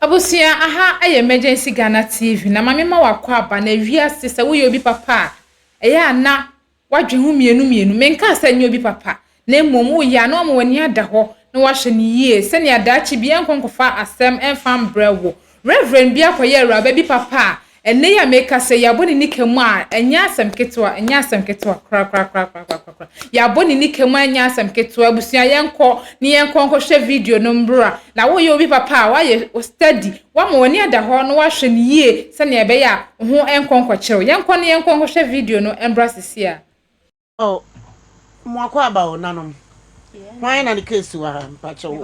Abusua, aha yɛ Emergency Ghana TV na ma me ma wakɔ aba na wiase sɛ woyɛ obi papa a, ɛyɛ a na woadwen ho mmienu mmienu. Menkaa sɛ nyɛ obi papa, na mmom woyɛ a na wama w'ani ada hɔ na woahwɛ no yie sɛnea daakye bi ɛnkɔ nkɔfa asɛm ɛmfa mbrɛ wo. Reverend bi akɔyɛ awuraba bi papa a ɛnnɛ yi a meka sɛ yɛabɔ ne nika mu a ɛnyɛ asɛm ketewa, ɛnyɛ asɛm ketewa korakorakorakorakora. Yɛabɔ ne nika mu a ɛnyɛ asɛm ketewa. Abusua, yɛnkɔ ne yɛnkɔ nkɔhwɛ video no mbra. Na woyɛ obi papa a woayɛ steady, woama w'ani ada hɔ na woahwɛ no yie sɛnea ɛbɛyɛ a wo ho ɛnkɔ nkɔkyerɛw. Yɛnkɔ ne yɛnkɔ nkɔhwɛ video no mbra sisi a. Oh, mo akɔ aba o nanom. Hwan na ne case wɔ ha mpakyɛ wo?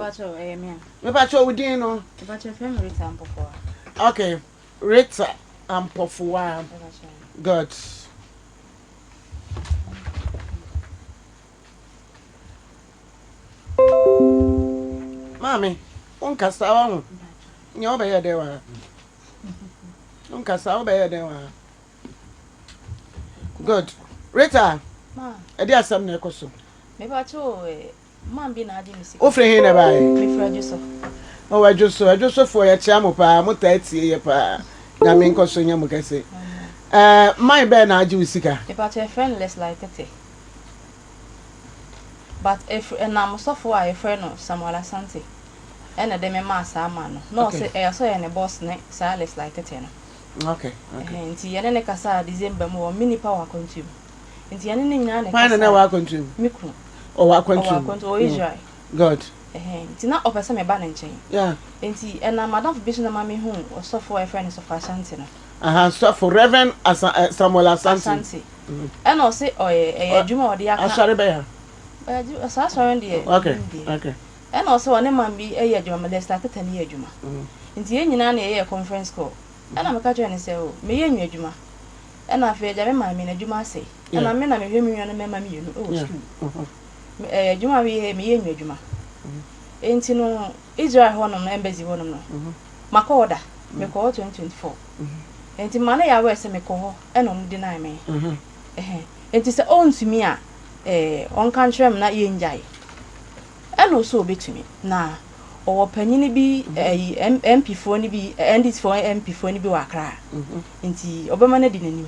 Mepakyɛ wo din no. Okay, Rita Ampofowa. Good. Maame, wonkasa wa ho. Nyɛ wobɛyɛ dɛn wɔ ha? Wonkasa wobɛyɛ dɛn wɔ ha? Good. Rita, ɛde asɛm na ɛkɔ so. Wofiri he na ɛbaeɛ? Ɔwɔ Adwoso. Adwosofoɔ yɛkyea mo paa, mo taa tie yɛ paa. Nyame nkɔ so nyɛ mo kɛse. Ɛɛ, man bɛɛ na agye wo sika? Mepakyɛ yɛfrɛ no Leslie Tete. But ɛfiri ɛnam sɔfo a yɛfrɛ no Samuel Asante ɛna ɛde me maa saa man no. Na ɔsɛ ɛyɛ sɛ ɔyɛ ne boss ne saa Leslie Tete no. Okay. Nti yɛne ne kasa December mu wɔ me nipa wɔ akwantu mu. Nti yɛne ne nyinaa ne kasa. Hwan na na ɛwɔ akwantu mu? Me kunu. Ɔwɔ akwantu mu. Ɔwɔ akwantu wɔ Israel. Good. Nti na ɔpɛ sɛ meba ne nkyɛn. Yeah. Nti ɛnam madamfo bi so na ma mehu ɔsɔfo a yɛfrɛ no Sɔfo Asante no. Aha, Sɔfo Reverend Asa, eh, Samuel Asante. Asante. Ɛna ɔse ɔyɛ ɛyɛ adwuma a ɔde aka. Asɔre bɛyɛ. Saa asɔre no deɛ. Okay. Ɛna ɔsɛ ɔne man bi ɛyɛ adwuma, ma Lester Teta ne yɛ adwuma. Nti yɛn nyinaa na yɛyɛ conference call. Ɛna meka kyerɛ no sɛ o, meyɛ nwa adwuma. Ɛna afei agya me maame n'adwuma asɛe. Ɛna me na mehwɛ me nuanom mmarima mmienu wɔ sukuu. Ɛyɛ adwuma a meyɛ, meyɛ nwa adwuma. Nti no, Israel hɔnom no, embassy hɔnom no, makɔ hɔ da. Mekɔ hɔ 2024. Nti ma no yɛ aware sɛ mekɔ hɔ ɛna ɔmo deny me. Nti sɛ ɔntumi a, ɔnka nkyerɛ me na yɛngyae. Ɛna ɔsɛ ɔbɛtumi. Na ɔwɔ panyini bi, ɛyi MP foɔ no bi, NDC foɔ MP foɔ no bi wɔ Accra. Nti ɔbɛma no adi n'anim.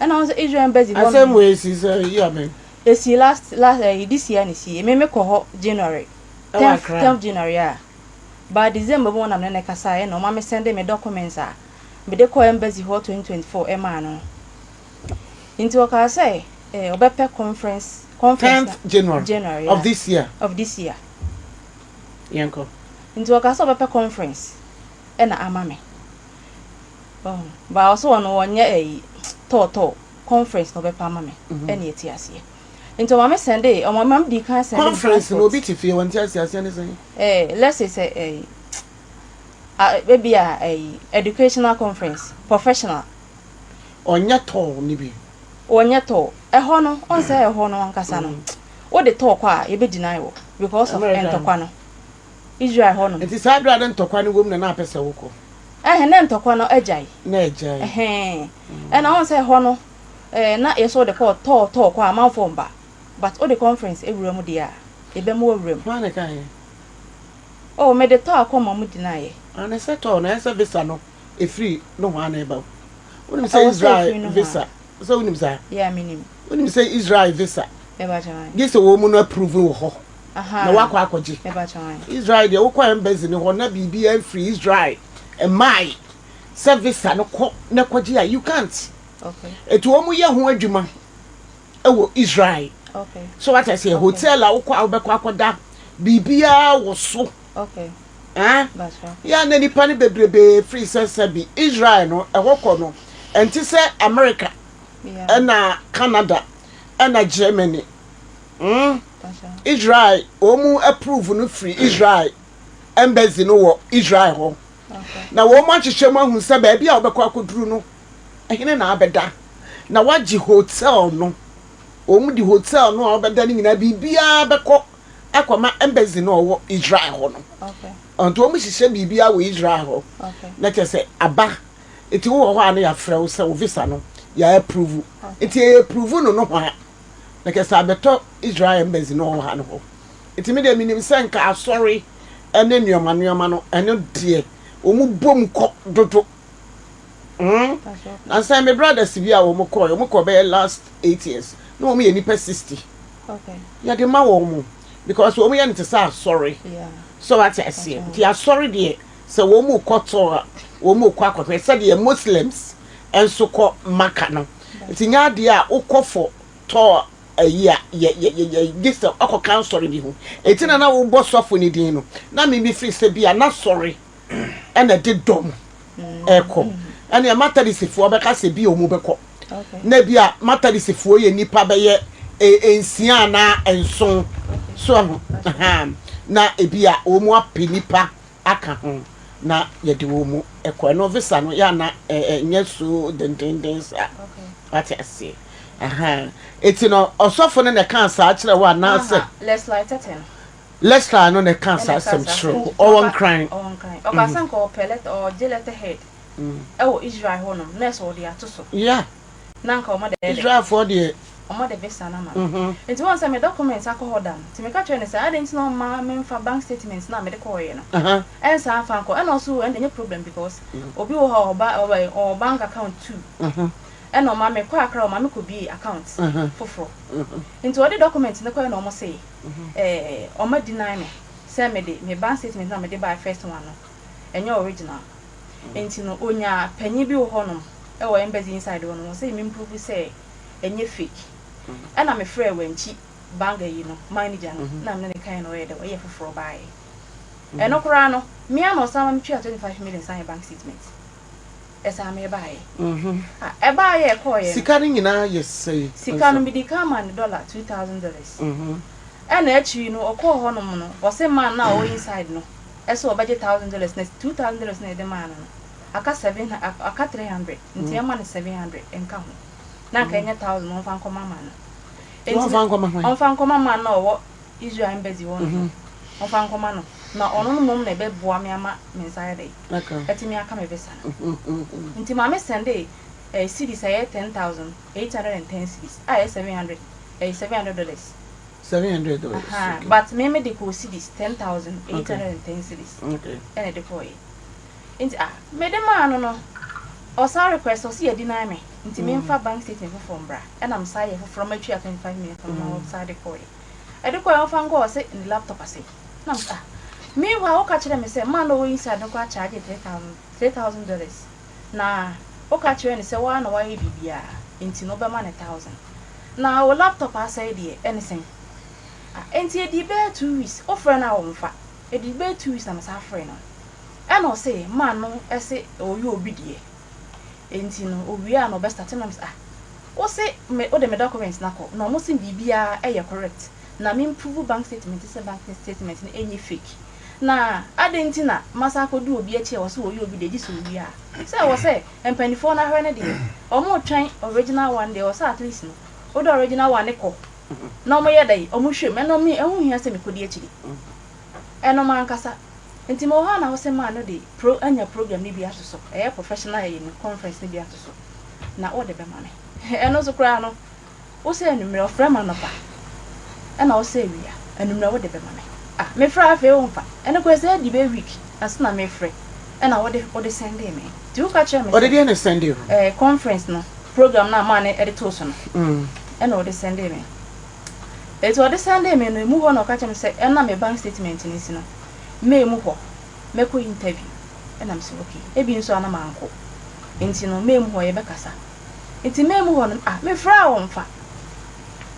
Ɛna wɔn sɛ Israel embassy hɔ. Asɛm wei si sɛ yi abɛn. Esi last last ɛyi this year na esi. Me mekɔ hɔ January. 10th January a. By December mu na me ne ne kasa ɛna ɔma me send me documents a mede kɔ embassy hɔ 2024 ɛmaa no. Nti ɔkaa sɛ ɔbɛpɛ conference 10th January, January of this year. Of this year. Yɛnkɔ. Nti ɔkaa sɛ ɔbɛpɛ conference ɛna ama me. Oh, ba ɔsɛ ɔno wɔnyɛ ɛyi tɔɔtɔɔ conference na ɔbɛpɛ ama me ɛna ɛte aseɛ. Nti ɔma me send ɔma me di kan send conference na obi te fie wɔn ti ase aseɛ ne sɛn. Let's say sɛ ebi a ɛyi educational conference professional. Ɔnyɛ tɔɔ ni bi. Ɔnyɛ tɔɔ ɛhɔ no ɔnsɛ ɛhɔ no ankasa no wode tɔɔ kɔ a yɛbɛ deny wɔ because of ntɔkwa no Israel hɔ no. Nti saa abira ne ntɔkwa no wɔm na na apɛ sɛ wokɔ. Ɛhɛn na ntɔkwa no agyae. Na agyae. Ɛhɛn ɛna ɔn sɛ ɛhɔ no na yɛsɛ wode kɔ tɔɔ tɔɔ kɔ a amanfoɔ mba but wode conference ewura mu deɛ a yɛbɛma wawura mu. Hwan na ɛka yɛ? Oh, mede tɔɔ akɔ ma mu deny yɛ. Ana sɛ tɔɔ na ɛsɛ visa no efiri no hɔ ana ɛba. Wonim sɛ Israel visa. Sɛ wonim saa? Yeah, minim. Wonim sɛ Israel visa. Ɛba kyɛn. Gye sɛ wɔn mu no approve wɔ hɔ. Na wakɔ akɔgye. Ɛba kyɛn. Israel deɛ wokɔ embassy ne hɔ na biribi amfiri Israel mmae sɛ visa no kɔ na kɔgye a you can't. Okay. Etu wɔn yɛ ho adwuma ɛwɔ Israel. Okay. So what I say, hotel a wokɔ a wobɛkɔ akɔda biribiara wɔ so. Okay. Ah? Ya na nipa no bebrebe firi sɛ sɛbi Israel no ɛhɔ kɔ no ɛnte sɛ America ɛna Canada ɛna Germany. Israel wɔn mu approve no firi Israel embassy no wɔ Israel hɔ. Na wɔn mu ahyehyɛ mu ahu sɛ baabi a wɔbɛkɔ akɔduru no ɛhene na abɛda na wagye hotel no wɔn mu de hotel no a wɔbɛda no nyinaa biribiara bɛkɔ akɔma embassy no a ɔwɔ Israel hɔ no. Nti wɔn hyehyɛ biribiara wɔ Israel hɔ. Na kyerɛ sɛ aba nti wowɔ hɔ a na yɛafrɛ wo sɛ wo visa no yɛ approve. Nti yɛ approve no no hɔ a na kyerɛ sɛ abɛtɔ Israel embassy no ɔwɔ ha no hɔ. Nti me deɛ menim sɛ nka asɔre ne nneɛma nneɛma no ɛno deɛ wɔn bom kɔ dodo. Mm. Nansa me brothers bi a wɔn kɔɔ, wɔn kɔɔ bɛyɛ last 8 years na wɔn yɛ nipa 60. Yɛde ma wɔn mo because wɔn yɛ no te sɛ asɔre. So wate aseɛ? Nti asɔre deɛ, sɛ wɔn mu kɔ tɔ a, wɔn mu kɔ akɔhwɛ sɛdeɛ Muslims nso kɔ Maka no. Nti nyɛ adeɛ a wokɔ for tour ayi a yɛ yɛ yɛ yɛ gye sɛ ɔkɔka nsɔre bi ho. Eti na na wobɔ sɔfo ne din no na me mi firi sɛ bi a na sɔre ɛna de dɔm ɛkɔ. Ɛnna Methodistfoɔ bɛka sɛ bi a wɔn bɛkɔ na bi a Methodistfoɔ yɛ nipa bɛyɛ 6 anaa 7 so ɛho na ebi a wɔn apɛ nipa aka ho na yɛde wɔn mu ɛkɔ. Ɛno visa no yɛ ana ɛnyɛ so dendenden saa, wate aseɛ? Eti no ɔsɔfo no na ɛka saa kyerɛ wo anaasɛ Leslie Tete no. Leslie no na ɛka saa asɛm kyerɛ wo? Ɔwɔ Nkran. Ɔwɔ Nkran. Ɔka sɛ nka ɔpɛ letter, ɔgye letterhead ɛwɔ Israel hɔnom na ɛsɛ ɔde ato so. Na nka ɔmo de Israelfoɔ deɛ. Ɔmo de visa no ama no. Nti wɔn sɛ me documents akɔ hɔ da no. Nti meka kyerɛ no sɛ adɛn nti na ɔma memfa bank statement na mede kɔɔyɛ no. Ɛnsa afa nkɔ. Ɛna ɔso ɛnde nyɛ problem because obi wɔ hɔ a ɔba ɔwɔ ɔwɔ bank account two. Ɛna ɔma me kɔ Accra, ɔma me kɔ bie account foforɔ. Nti ɔde document no kɔɛ na ɔmo se ɔmo deny me sɛ mede me bank statement na mede buy first one no ɛnyɛ original. Nti no onya panyin bi wɔ hɔnom ɛwɔ embassy inside hɔ no, wɔsɛ me prove sɛ ɛnyɛ fake. Ɛna me frɛ Wankyi bank ayi no manager no na me ne kan no ɔyɛ dɛ ɔyɛ foforɔ baayɛ. Ɛno koraa no mmea na ɔsan ma me tua 25 million san yɛ bank statement ɛsan me baayɛ. Ah, ɛbaayɛ ɛkɔɔyɛ no Sika no nyinaa yɛ sɛe? Sika no mede ka ma ne dollar $2,000. Ɛna akyiri no ɔkɔɔ hɔnom no, ɔsɛ man na ɔwɔ inside no ɛsɛ ɔbɛgye $1,000 na $2,000 na yɛde maa no no aka seven, aka 300, nti ɛma no 700 nka ho na nka ɛnyɛ 1,000, ɔmfa nkɔma ma no. Nti ɔmfa nkɔma hwan? Ɔmfa nkɔma man na ɔwɔ Israel embassy hɔ no, ɔmfa nkɔma no na ɔno no mmom na ɛbɛboa me ama me nsa ayɛ dɛ Aka. Ɛtumi aka me visa no. Nti maame send cedis a ɛyɛ 10,810 cedis a ɛyɛ 700, ɛyɛ $700. $700. Aha, but me me de kɔ cedis 10,810 cedis ɛna ɛde kɔɔyɛ. Nti ah, mede maa no no ɔsan request, ɔsi yɛ deny me nti memfa bank statement foforɔ mbra. Ɛna msa yɛ foforɔ matua 25 million fama ma ɔsan de kɔɔyɛ. Ɛde kɔɔyɛ, ɔfa nkɔ, ɔse ne laptop ase na msa ah, meanwhile woka kyerɛ me sɛ man na ɔwɔ inside no kɔ charge 3,000, $3,000, na woka kyerɛ ne sɛ waa na wayɛ biribiara nti no wobɛma ne 1,000 na wo laptop asɛe deɛ ɛne sɛn? Ah, nti edi bɛyɛ 2 weeks wofrɛ no a wɔmfa. Edi bɛyɛ 2 weeks na mesa frɛ no, ɛna ɔse man no ɛse ɔyɛ obi deɛ nti no owie a na ɔbɛ start. Na mesa ah, wose me wode me documents na kɔ na ɔmo se biribiara ɛyɛ correct na me improve bank statement sɛ bank statement no ɛnyɛ fake, na adɛn nti na masa akɔdu obi akyi a wɔsɛ wɔyɛ obi deɛ gye sɛ owie a sɛ ɛwɔ sɛ mpanimfoɔ no ahwɛ no deɛ ɔmo twɛn original one deɛ, ɔsɛ at least no wode original one ne kɔ na ɔmo yɛ dɛ ɔmo hwɛ mu. Ɛno me ɛho hia sɛ mekɔdi akyiri ɛno ma ankasa. Nti ma wɔ hɔ a na wɔsɛ maa no de pro anya program no bi ato so, ɛyɛ professional ɛyɛ no conference no bi ato so na wɔde bɛma me. Ɛno nso koraa no wosɛ anummerɛ ɔfrɛ ma anɔpa ɛna wosɛ awia anummerɛ wode bɛma me. Ah, mefrɛ afei womfa. Ɛno koraa sɛ adi bɛ week ansa na mefrɛ ɛna wode send me. Nti woka kyerɛ me Ɔde deɛ ne send o? Conference no program no a maa ne ɛde too so no ɛna ɔde send me. Eti ɔde send me no, emu hɔ na ɔka kyerɛ me sɛ ɛna me bank statement no si no May mu hɔ mɛkɔ interview. Ɛna me sɛ okay, ebi nso ana mankɔ nti no May mu hɔ yɛbɛkasa. Nti May mu hɔ no, ah, mefrɛ a wɔmfa.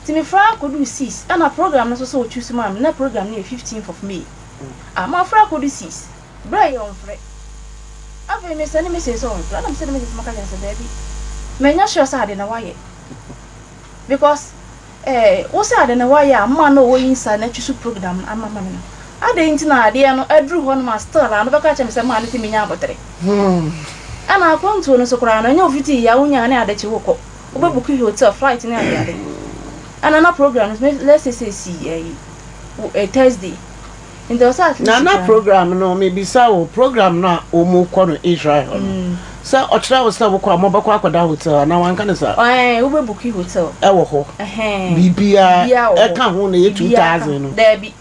Nti mefrɛ akɔdu 6 ɛna program no nso sɛ ɔtwi so maa me na program no yɛ 15th of May. Ah, mafrɛ akɔdu 6 berɛ yɛ ɔmfrɛ. Afei me send message sɛ ɔmfrɛ, ɛna me send message maka kyerɛ no sɛ daabi, manya sure sɛ ade na wayɛ because wo sɛ ade na wayɛ a mma na ɔwɔ inside na atwi so program no ama ma me no, adɛn nti na adeɛ no aduru hɔ nom a still a no bɛka kyerɛ me sɛ maa no sɛ menya abotere? Ɛna akwantuo no so koraa no ɛnyɛ ofiti yɛ a wonya ne adekye wokɔ wobɛ book hotel, flight ne adeade. Ɛna na program no, let's say sɛ si ɛyi Thursday nti ɔsɛ at least Na na koraa no- program no, mebisa wo, program no a wɔn kɔ no Israel hɔ no, sɛ ɔkyerɛ wo sɛ wokɔ a mobɛkɔ akɔda hotel anaa wanka ne saa? Ɛɛ, wobɛ book hotel. Ɛwɔ hɔ? Ɛhɛn. Biribiara Biribiara wɔ hɔ. ɛka ho na ɛyɛ Biribiara ka 2,000 no? Daabi,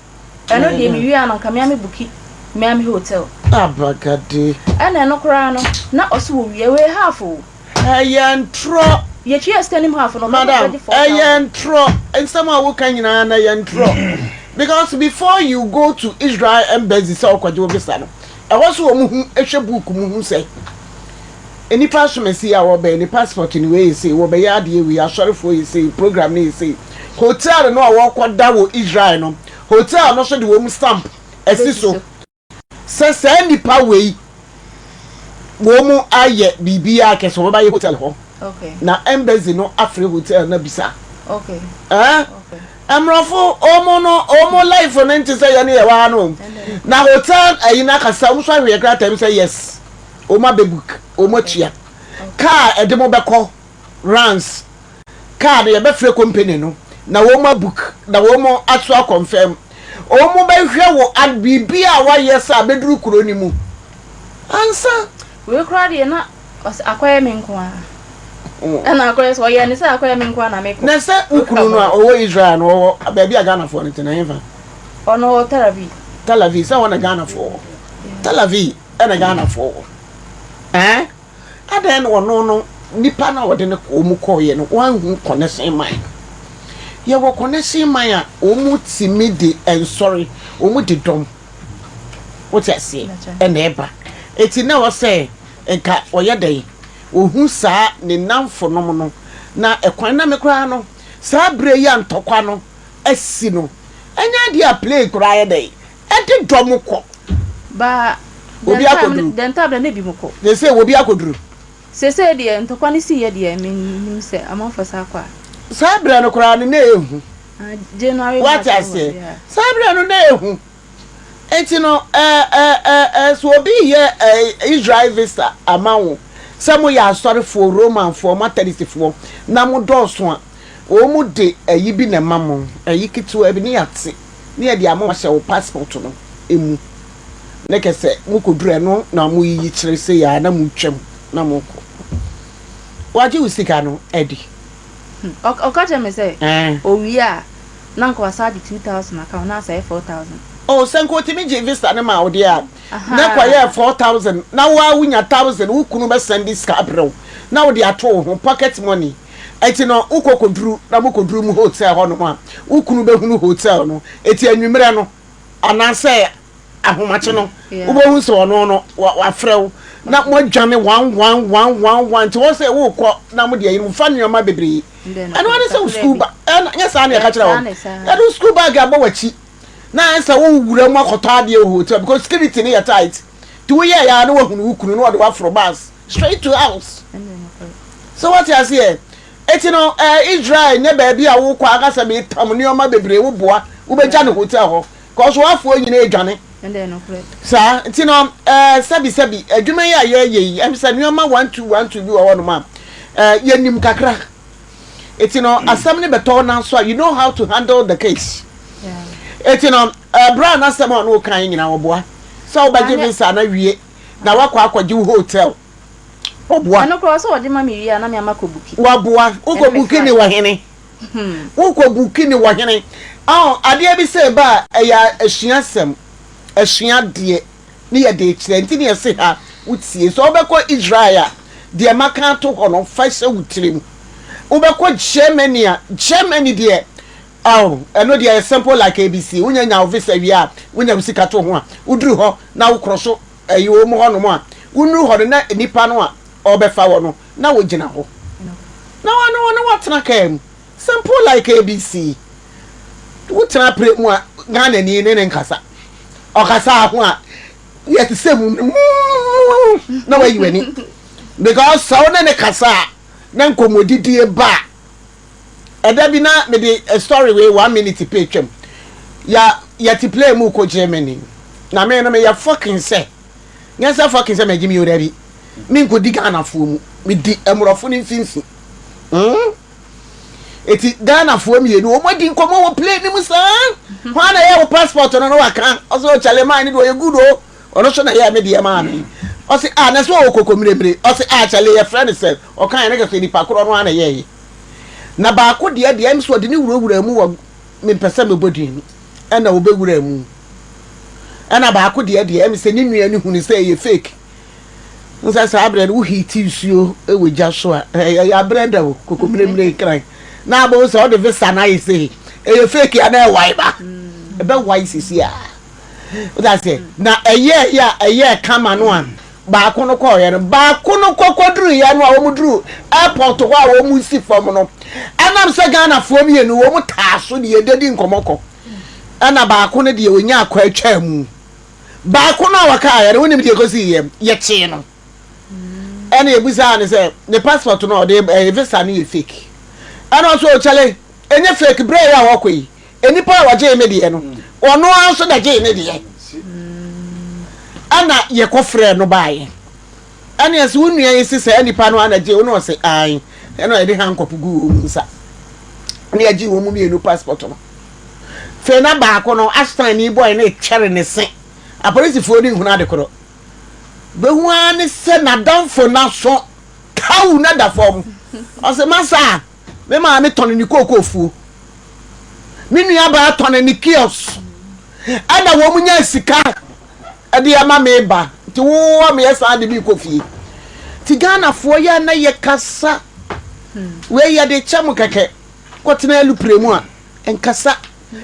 ɛno deɛ mewie a no nka mea me book mea me hotel. Abagade. Ɛna ɛno koraa no, na ɔse wɔwie wei half o. Ɛyɛ ntorɔ. Yɛtua sika no mu half no, ɔka sɛ Madam, ɔbɛgye 4,000. ɛyɛ ntorɔ. Nsɛm a woka nyinaa no ɛyɛ ntorɔ. Because before you go to Israel embassy sɛ wokɔgye wo visa no, ɛhɔ so wɔn hu hwɛ book mu hu sɛ nnipa asomasi a wɔbɛn ne passport no wei yɛ sei, wɔbɛyɛ adeɛ wei, asɔrefoɔ yɛ sei, program no yɛ sei. Hotel no a wɔkɔda wɔ Israel no, hotel no so de wɔn stamp asi so sɛ saa nnipa wei wɔn ayɛ biribiara kɛsɛ wɔbɛba yɛ hotel hɔ na embassy no afrɛ hotel no abisa. Eh? Mmorɔfo wɔn no wɔn life no nte sɛ yɛne yɛwɔ ha no. Na hotel ayi no akasa wɔn nso ahwɛ krataa mu sɛ yes wɔn abɛ book wɔn atua. Kaa ɛde mo bɛkɔ runs kaa no yɛbɛfrɛ company no na wɔn abook na wɔn aso akɔnfɛm. Wɔn bɛhwɛ wo ad biribi a wayɛ sɛ abɛduru kuro no mu ansa. Wei koraa deɛ na ɔsɛ akɔyɛ me nko ara. Ɛna akɔyɛ sɛ ɔyɛ ne sɛ akɔyɛ me nko ara na mekɔ. Na sɛ wo kunu no a ɔwɔ Israel no ɔwɔ baabi a Ghanafoɔ no te no ɛhefa? Ɔno ɔwɔ Tel Aviv. Tel Aviv sɛ hɔ na Ghanafoɔ wɔ. Tel Aviv ɛna Ghanafoɔ wɔ. Ɛn adɛn na ɔno no nipa no a ɔde no wɔn kɔɔeɛ no wanhu connection man no? Yɛwɔ connection man a wɔn tumi de nsɔre wɔn de dɔm wote aseɛ ɛna ɛba. Eti na ɛwɔ sɛ nka ɔyɛ dɛn ohu saa ne nnamfonom no na ɛkwan na me koraa no saa berɛ yi a ntɔkwa no asi no ɛnyɛ adeɛ a plane koraa yɛ dɛn ɛde dɔm kɔ. Ba Obi akɔduru. Dɛn time na na ebi mo kɔ. Sese obi akɔduru. Sese deɛ ntɔkwa no siiɛ deɛ mennim sɛ amanfoɔ saa kɔ a. Saa berɛ no koraa no na ɛhu. January Wate March hɔ aseɛ? yeah. Saa berɛ no na ɛhu. Enti no, ɛ, ɛ, ɛ, ɛ, sɛ obi reyɛ ɛ, Israel visa ama wo, sɛ moyɛ asɔrefoɔ, Romanfoɔ, Methodistfoɔ, na modɔɔso a, wɔde ayi bi na ɛma mo, ayi ketewa bi, ne yɛate, ne yɛde ama wo ahyɛ wo passport no mu. Ne kɛ sɛ mokɔduru ɛno na moyiyi kyerɛ sei a, na motwam, na mokɔ. Wɔagye wo sika no adi. Ɔka kyerɛɛ me sɛ, owie a, Na nka wasan agye 2000 aka ho na asa yɛ 4000. Oh sɛ nka otumi gyee visa no maa wo deɛ a na ɛkɔyɛɛ 4000 na wo ara wonya 1000 wo kunu bɛ sɛnde sika abrɛ wo na wode ato wo ho pocket money ɛti no wokɔ kɔduru na mokɔduru mu hotel hɔ nom a wo kunu bɛhunu hotel no ɛti anwummerɛ no anaasɛ ahomakye no wobɛhu sɛ ɔno no wafrɛ wo na moadwane one one one one one nti wɔ sɛ wokɔ na mode ayi no fa nneɛma bebree ɛno ane sɛ wo school bag ɛna nyɛ saa ne ɛka kyerɛ wɔn ɛde wo school bag abɔ w'akyi na ayɛ sɛ wowura mu akɔtɔ adeɛ wɔ hotel because security no yɛ tight nti woyɛ yɛ a na wahunu wo kunu na wɔde waforo bus straight to house so wɔte aseɛ eti no ɛɛ Israel nyɛ baabi a wokɔ akasa metam nneɛma bebree woboa wobɛgya ne hotel hɔ Cos w'afoɔ nyina adwane. Saa nti no eh, sɛbi sɛbi adwuma yi a yɛyɛ yi ɛm sɛ nneɛma 1 2 1 2 bi wɔ hɔnom a eh, yɛnim kakra. Eti no asɛm no bɛtɔ wo nan so a you know how to handle the case. Eti no eh, berɛ a n'asɛm a ɔne wo kan nyina wɔboa sɛ wobɛgye visa no awie na wakɔ akɔgye wo hotel ɔboa. Ɛno koraa ɔsɛ ɔgye ma me wie a na me ama kɔ buki. Waboa wokɔ buki ne wɔ hene. Wokɔ buki ne wɔ hene. Ɔn, adeɛ bi sɛ ɛba a, ɛyɛ asuasɛm, asuadeɛ ne yɛde rekyerɛ. Nti ne yɛse ha, wotie. Sɛ wobɛkɔ Israel a, deɛ maka ato hɔ no, fa hyɛ wo tirim. Wobɛkɔ Germany a, Germany deɛ, oh, ɛno deɛ ɛyɛ simple like ABC. Wonya nya wo visa wie a, wonya wo sika to ho a, woduru hɔ na wokorɔ so ɛyi wɔn hɔnom a, wonuru hɔ no na nipa no a ɔrebɛfa wɔ no, na wogyina hɔ na wɔne wɔne wɔatena kaa mu simple like abc wotena pere mu a Ghanani ne ne nkasa ɔkasa ho a yɛte sɛ mu na wayi w'ani because sɛ wo ne ne kasa a na nkɔmmɔdidie ba a ɛda bi na mede story wei one minute pɛ twam ya yɛte plane mu kɔ Germany na me no meyɛ fucking sɛ Nyɛ sɛ fucking sɛ magye me o dabi. Me nkɔdi Ghanafoɔ mu. Medi mmorɔfo no mfimfini. Mm? Eti Ghanafoɔ mmienu wɔn adi nkɔmmɔ wɔ plane no mu saa. Hwan na ɛyɛ wo passport no na waka. Ɔsɛ o kyale maa ne deɛ ɔyɛ good o. Ɔno nso na ɛyɛ me deɛ maa me. Ɔsɛ ah na sɛ ɔwɔ koko mmeremere. Ɔsɛ ah kyale yɛfrɛ no sɛ ɔka yɛ ne kɛsɛ nipa korɔ no ara na ɛyɛɛyɛ. Na baako deɛ deɛ ɛm sɛ ɔde ne wurawura mu wɔ mempɛ sɛ mebɔ din no ɛna ɔbɛwura mu. Ɛna baako deɛ deɛ ɛmi sɛ ne nua no hunu sɛ ɛyɛ fake. N sɛ saa berɛ no wo heat nsuo wɔ gya so a ɛyɛ abrɛ da o kokommeremmere nkran na abɔ sɛ ɔde visa no ayɛ sei ɛyɛ fake a na ɛwae ba ɛbɛwae sisi a wode aseɛ na ɛyɛ yɛ a ɛyɛ kama no a baako no kɔɔyɛ no baako no kɔkɔduruyɛ no a wɔn duru airport hɔ a wɔn si fam no ɛnam sɛ Ghanafoɔ mmienu wɔn taa so deɛ ɛdedi nkɔmɔ kɔ ɛna baako no deɛ ɔnya akɔ atwa mu Baako no a wɔkaeɛ no, wonim deɛ ɛkɔsiiɛ? Yɛkyee no. Ɛna yɛbisaa no sɛ ne passport no a ɔde ɛyɛ visa no yɛ fake. Ɛna ɔsɛ ɔkyɛle, ɛnyɛ fake, berɛ yɛ a wɔkɔ yi, nnipa a wɔgyee me deɛ no, ɔno ara nso na gyee ne deɛ. Ɛna yɛkɔfrɛɛ no baeɛ. Ɛna yɛsɛ wo nua yi se saa nipa no ara na gyee wo na ɔse ae. Ɛna yɛde handcuff guu wɔn nsa. Ɛna yɛgyee wɔn mmienu passport no. Afei na baako no, Ashton ni bɔe no retwɛre ne se. Apolisifoɔ no nhunu ade korɔ. Bɛhu ara ne sɛ n'adamfo no aso kaw na da fam. Ɔse, Masa, me maame tɔne ne kookoofuo. Me nuabaa tɔne ne kiosk. Ɛna wɔn nyaa sika de ama me ba. Nti wo a meyɛ saa de me kɔ fie. Nti Ghanafoɔ yɛ na yɛkasa. Wei yɛde kyɛ mo kɛkɛ. Kɔtena alupre mu a, nkasa.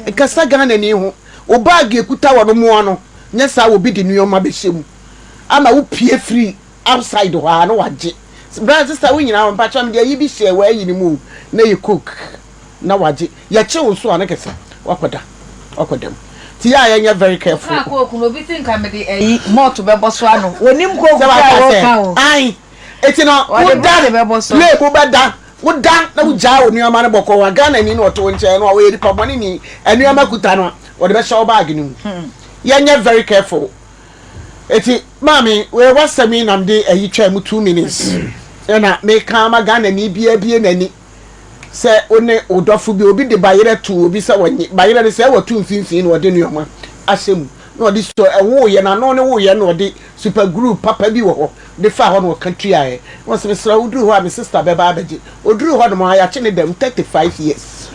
Nkasa Ghanani ho. Wo bag ekuta wɔ no moa no, nyɛ saa obi de nnoɔma bɛhyɛ mu ama wo pue firi outside hɔ ara na wagye. Bra sister wo nyinaa hɔ mpakyɛw mede ayi bi hyɛɛ w'ayi no mu o, na ɛyɛ coke na wagye. Yɛkye wo nso a na kɛsɛ wakɔda, wakɔda mu. Nti yɛ a yɛnyɛ very careful. Wokaa coke no obi se nka mede ayi malt bɛbɔ so anom. Wɔnim coke Sɛ koraa wate a aseɛ? wɔka o. Ae. Eti no Wɔde woda bɔte bɛbɔ so. plane mu bɛda woda na wogyaa wo nneɛma no bɔkɔɔ a Ghanani na ɔte wo nkyɛn no a ɔyɛ nipa bɔne ni nneɛma kuta no a wɔde bɛhyɛ wo bag no mu. Yɛnyɛ very careful. Eti maame wei wasɛm yi nam de ayi twaa mu 2 minutes ɛna meka ama Ghanani biara bie n'ani sɛ wo ne wo dɔfo bi obi de bayerɛ to obi sɛ wɔnye bayerɛ no sɛ wɔto mfimfini na ɔde nneɛma ahyɛ mu na ɔde sɔ ɛwoeɛ n'ano ne woeɛ na ɔde super glue papa bi wɔ hɔ de faa hɔ na ɔka tuaeɛ na ɔse mesrɛ wo woduru hɔ a me sister bɛba abɛgye ɔduru hɔ nom a yɛakye ne dɛm 35 years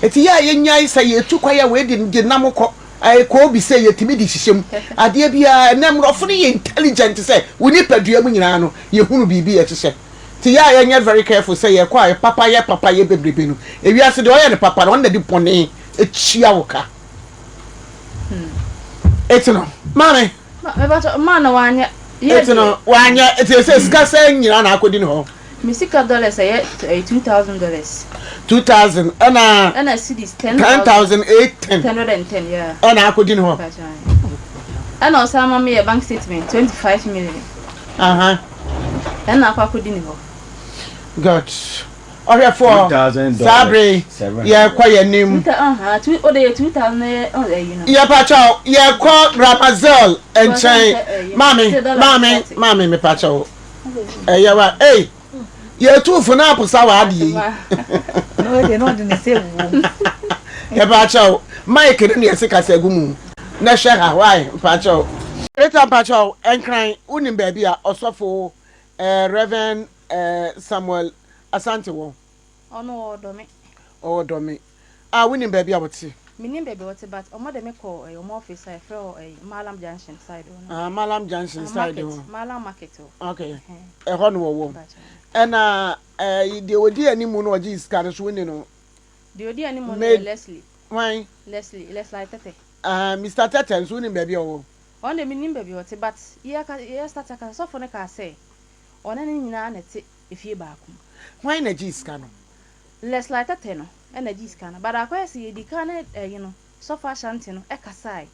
ɛti yɛ a yɛnyae sɛ yɛtu kwae a wei de de nam kɔ ɛkɔɔ bi sɛ yɛtumi de hyehyɛ mu adeɛ biara ɛnɛ mmorɔfo no yɛ intelligent sɛ wo nipadua mu nyinaa no yɛhunu biribi yɛhyehyɛ nti yɛ a yɛnyɛ very careful sɛ yɛkɔ a papa yɛ papa yɛ bebrebe no ewiase deɛ ɔyɛ no papa no ɔno na de bɔne atua wo ka eti no maame Maa na wanyɛ. Eti no wanyɛ eti ese sika sɛ nyinaa na akɔdi ne hɔ. Me sika dollars ɛyɛ ɛyɛ $2,000. 2,000 ɛna. Ɛna cedis ten. 10,810. 110 yeah. Ɛna akɔdi ne hɔ. Ɛna ɔsan ma me yɛ bank statement 25 million. Ɛna akɔdi ne hɔ. Good. Ɔhwɛfoɔ saa bere yɛkɔ yɛn anim. Yɛpakyɛw yɛkɔ Ramazel nkyɛn maame maame maame mepakyɛw ɛyɛ wa ei yɛtu fo na aposa wɔ adeɛ yi. Yɛpakyɛw mic no ne yɛse kasa gu mu na hwɛ ha why mpakyɛw. Rita mpakyɛw Nkran wonim baabi a ɔsɔfo eh, Reverend eh, Samuel Asante wɔ? Ɔno ɔwɔ Dɔme. Ɔwɔ Dɔme. Ah, wonim baabi a wɔte? Menim baabi a wɔte but ɔmo de me kɔ eh, ɔmo office a yɛfrɛ hɔ eh, Mallam Junction side hɔ no. Ah, Mallam Junction Ah, side market, hɔ. Mallam market hɔ. Okay. Ɛhɔ no wɔwɔ. Ɛna eh, deɛ ɔdi anim no ɔgye sika no so wonni no? Deɛ ɔdi anim no yɛ Leslie. Hwan? Leslie, Leslie Tete. Ah, Mr. Tete nso wonim baabi a ɔwɔ? Ɔno deɛ menim baabi a ɔte but yɛ start akasa sɔfo no kaa sɛ ɔne ne nyinaa na ɛte efie baako mu. Hwan na gyee sika no? Leslie Tete no na gyee sika no but akɔyɛ sɛ yɛdi kan ne ɛyi no sɔfo Ashanti no ɛkasae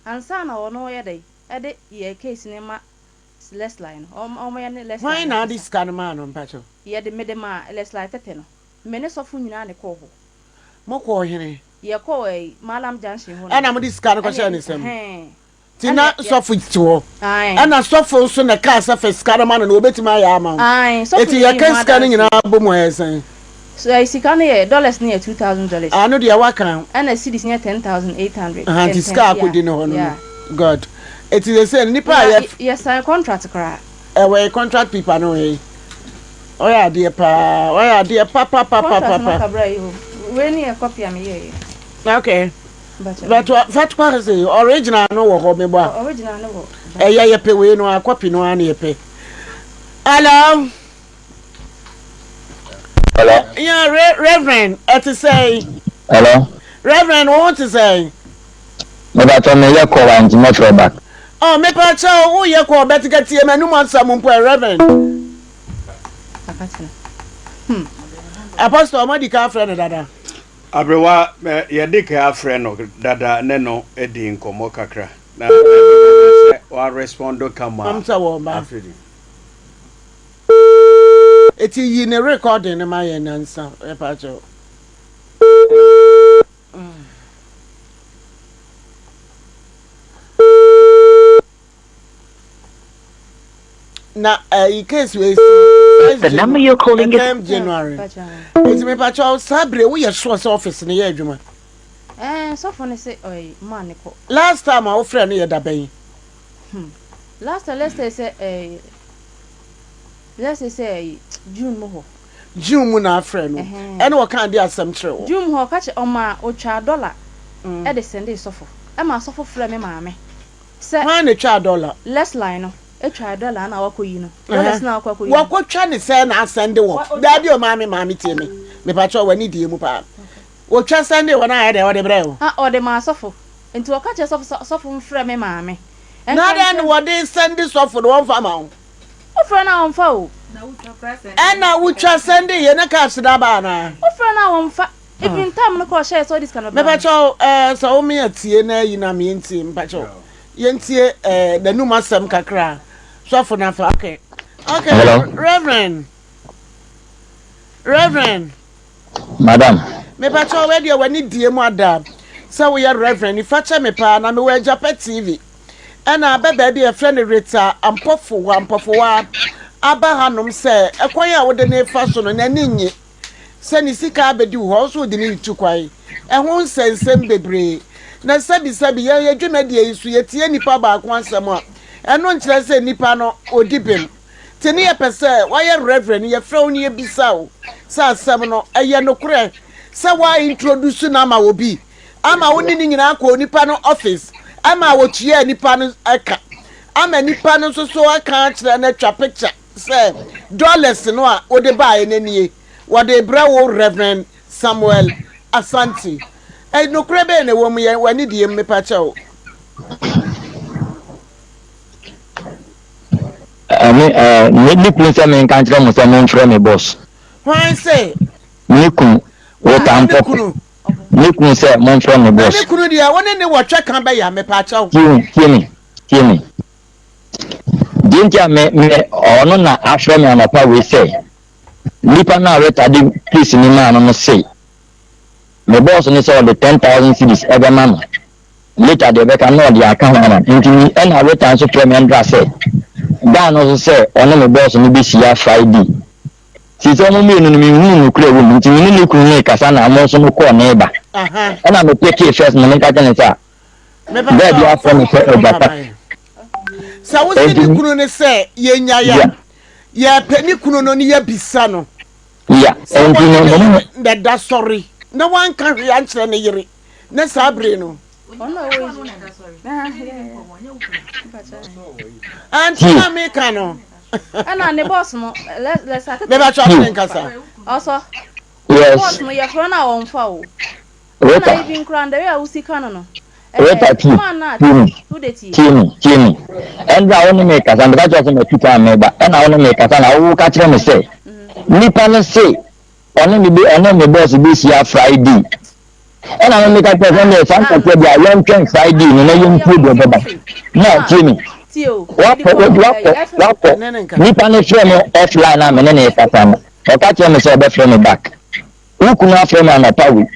ansa na ɔno yɛ dɛn ɛde yɛ case no ma Leslie no ɔmo yɛ ne Leslie Hwan na ade sika no maa no mpakyɛw? Yɛde mede maa Leslie Tete no me ne sɔfo nyinaa na ɛkɔɔ hɔ. Mokɔɔ hene? Yɛkɔɔ ɛyi Mallam Junction hɔ no. Ɛna mode sika no kɔhyɛɛ ne nsam? Ɛhɛn. Nti na sɔfo te hɔ. Ɛna sɔfo nso na ɛkaa sɛ fa sika no ma no na obetumi ayɛ ama wo. Eti yɛka sika no nyinaa bɔ mu a ɛyɛ sɛn? Sika no yɛ dollars no yɛ $2,000. Ano deɛ waka. Ɛna cedis no yɛ 10,800. Aha nti sika a akɔdi ne hɔ no no. God. Eti sɛ nipa a yɛ. Yɛ sign contract koraa. Ɛwɔ yɛ contract paper no wɔ he? Ɔyɛ adeɛ paa ɔyɛ adeɛ papapapapa. Contract no kabra yi o. Wei ne yɛ copy a meyɛɛ yɛ. Okay. But fa sɛ original no wɔ hɔ mebɔ a. Original no wɔ. Ɛyɛ yɛpɛ wei no a copy no ara na yɛpɛ. Hello. Hello. Yeah, Re Reverend, ɛte sɛn? Hello. Reverend, wo ho te sɛn? Mepakyɛ meyɛ call a nti mɛfrɛ back. Oh, mepakyɛ wo yɛ call bɛte ka tie m'anum asɛm mpo ɛ Reverend. Hmm. Apostle, ɔmo adi ka afrɛ no dada. Aberewa, yɛde ka afrɛ no dada ne no di nkɔmmɔ kakra. Na sɛ wa respond kama. Am sɛ wɔn ba. Eti yi ne recording no ma yɛn nansa mepakyɛw. Na ɛyi eh, case wei si first The number you're calling is January, January. Eti mepakyɛw saa bere woyɛ sure sɛ office no yɛ adwuma? Ɛɛ sɔfo no se ɔyi maa ne kɔ. Last time a wofrɛ no yɛ da bɛn? Hmm. Last time let's say sɛ ɛɛ let's say sɛ ɛyi June mu hɔ. June mu na afrɛ no. Ɛna ɔka ade asɛm kyerɛ wo. June mu hɔ ɔka kyerɛ ɔma otwaa dɔla ɛde sɛndee sɔfo. Ɛma sɔfo frɛ me maame sɛ. Hwan na etwaa dɔla? Lesline no etwaa dɔla na wakɔ yi no. Dollars na wakɔ akɔ yi no. Wakɔ twa ne sɛn na asɛnde wɔ. Daabi o maame maame tie me. Mepakyɛw w'ani die mu paa. Otwa sɛndee wɔ na ayɛ dɛn ɔde brɛ wo? Ah ɔde maa sɔfo. Nti wɔka kyerɛ sɔfo sɛ sɔfo mfrɛ me maame. Na adɛn na wɔde sɛnde sɔfo no wɔmfa ma wo? Wofrɛ no a ɔmfa o. Ɛna wotwa sɛnde yɛ na cash no aba anaa? Wofrɛ no a ɔmfa. Even time no koraa ɔhyɛɛ sɛ ɔde sika no bɛba no. Mepakyɛw ɛɛ sɛ wo me atie na ayi na me yɛntie mepakyɛw yɛntie ɛɛ n'anum asɛm kakra sɔfo no afa okay okay Hello. Reverend Reverend. Madam. Mepakyɛw wei deɛ w'ani die mu ada sɛ woyɛ Reverend ni fakyɛ me paa na mewɔ Agyapɛ TV ɛna abɛ baabi a yɛfrɛ no Rita Ampɔfowa Ampɔfowa aba hanom sɛ ɛkwan a wode no fa so no n'ani nnye sɛ ne sika abɛdi wo hɔ wo nso wode no retu kwan ɛho nsɛnsɛm bebree na sɛbi sɛbi yɛn yɛ dwumadie yi so yɛtie nipa baako asɛm a ɛno nkyerɛ sɛ nipa no ɔdi bem Nti ne yɛpɛ sɛ woayɛ reverend no yɛfrɛ wo ne yɛbisa wo sɛ asɛm no ɛyɛ nokorɛ sɛ woa introduce no ama obi ama wo ne ne nyinaa kɔɔ nipa no office ama wɔtuaa nipa no ka ama nipa no nso so aka akyerɛ no atwa picture sɛ dollars no a wode baeɛ no nie wɔde brɛ wo Reverend Samuel Asante. Nokorɛ bɛn na ɛwɔ mu yɛn w'ani deɛ mu mepa kyɛw. Me eh, me me kunu sɛ menka nkyerɛ mo sɛ momfrɛ me boss. Hwan se? Me kunu, Wo Rita ne Ampofo. kunu. Me kunu sɛ momfrɛ me Na boss. ne kunu deɛ wo ne ne wɔ twɛka bɛya mepaakyɛw. Tie me, tie me, tie me. Deɛ nti a me me ɔno na afrɛ me anɔpa wei sɛ nipa no a Rita de case no maa no no se me boss no sɛ ɔde 10,000 cedis ɛbɛma no. Later deɛ ɛbɛka no na ɔde aka ho ama me. Nti me ɛna waiter nso frɛ me ɛndra sɛ guy no nso sɛ ɔne me boss no bɛhyia Friday. Seesei wɔn mmienu no menhunu nokorɛ wɔ mu nti me ne ne kunu no rekasa na wɔn nso no call no reba. Ɛna me pickee first na meka kyerɛ no sɛ guy bi afrɛ me sɛ agya pa. Sɛ wo se ne kunu no sɛ yɛnyae a, yɛpɛ ne kunu no ne yɛbisa no. Yeah, Sɛ nti wɔne no ne me ne yere na ɛda sɔre na wanka hwee ankyerɛ ne yere. Ne saa bere no. Ante na meka no. Ɛna ne bɔs no lɛsɛ akete. Meba kyɛ ɔne nkasa. Ɔsɔ. Yes. Bɔs no yɛfrɛ no a ɔmfa o. Rita. Ɛna even koraa the way a wosi ka no no. Rita tie tie me tie me tie me ɛnna wo ne me kasa meka kyerɛ sɛ matu kwan meba ɛna wo ne me kasa na wo ka kyerɛ me sɛ nipa no se ɔne me ɔne me bɔs bɛhyia Friday Ɛna me meka kyerɛ sɛ neɛ saa nkateɛ deɛ a yɛntwɛn Friday no na yɛntie deɛ ɛbɛba. Na tie me, wakɔ, wakɔ, wakɔ, nipa no frɛ me offline a me ne ne rekasa no, ɔka kyerɛ me sɛ ɔbɛfrɛ me back. Wo kunu afrɛ me anɔpa wei,